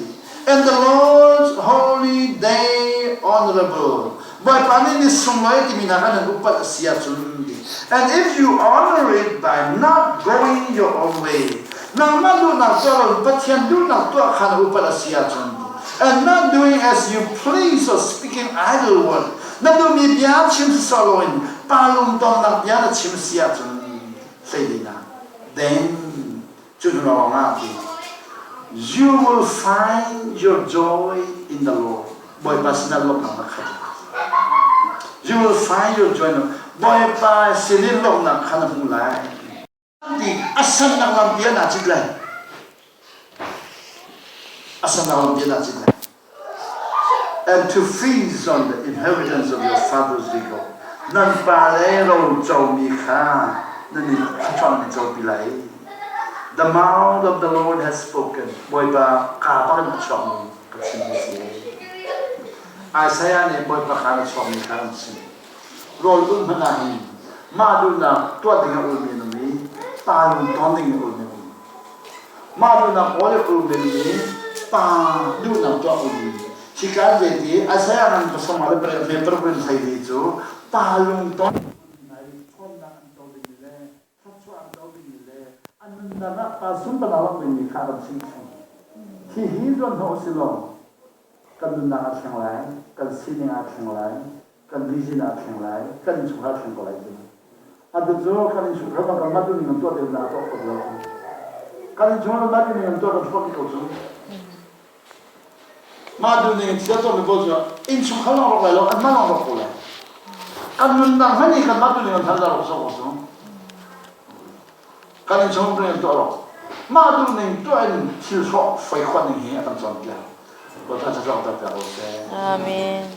and the Lord's holy day honorable Bawipa nih ni sunglawi timi hna kha nan upat a si ahcun and if you honor it by not going your own way nangmah duhnak tuah lo Pathian duhnak tuah kha na upat a si ahcun and not doing as you please or speaking idle word na duhmi bia chim sawh loin pa lungtonnak bia na chim si ahcun hleilinak then cu lawngah you will find your joy in the Lord. Bawipa sinah lawmhnak na khat. You will find your joy. Bawipa sin in lawmhnak kha na hmu lai. Ti a sannak lampi ah naa cit lai. A sannak lampi ah naa cit lai. And to feast on the inheritance of your fathers Jacob. Nan pa le ro comi kha nan i thluachuah nan i copi lai. The mouth of the Lord has spoken. Bawipa kaa bak in a chuakmi ka chimmi si. Isaiah nih Bawipa kaa a chuakmi kha an chim. Rawl ulh hmanh ah hin mah duhnak tuah ding a ulmi an um i pa lung ton ding a ulmi an um. Mah duhnak kawl i ulmi an um i pa duhnak tuah ulmi. Hika zeiti Isaiah ngan pasama le pariat me paruk in hleili cu pa lung ton ṭhawnnak an co dingmi le thluachuah an co dingmi le an nunnak ah pa sunparnak lak dingmi kha kan chim chung. Hihi zuan hnawh si law kan nunnak aa thleng lai, kan sining aa thleng lai, kan vision aa thleng lai, kan innchungkhar aa thleng ko lai cu. Atu cu kan innchungkhar bang kanmah duhning kan tuah deuh na tuah khawh lo. Kan innchungkhar kanmah duhning kan tuah kan hrawk ko cu. Mah duhning in thil tuahmi pawl cu innchungkhar lawng rawk lai lo, anmah lawng rawk ko lai. Kan nunnak hmanh hi kanmah duhning kan hal dah rawk ko cu. Kan innchungkhar duhning tuah rawk. Mah duhning tuah in thil hrawh fei khawh ning hi a kan cawnpiak. Bawipa thlacam ter piak ko seh. Amen.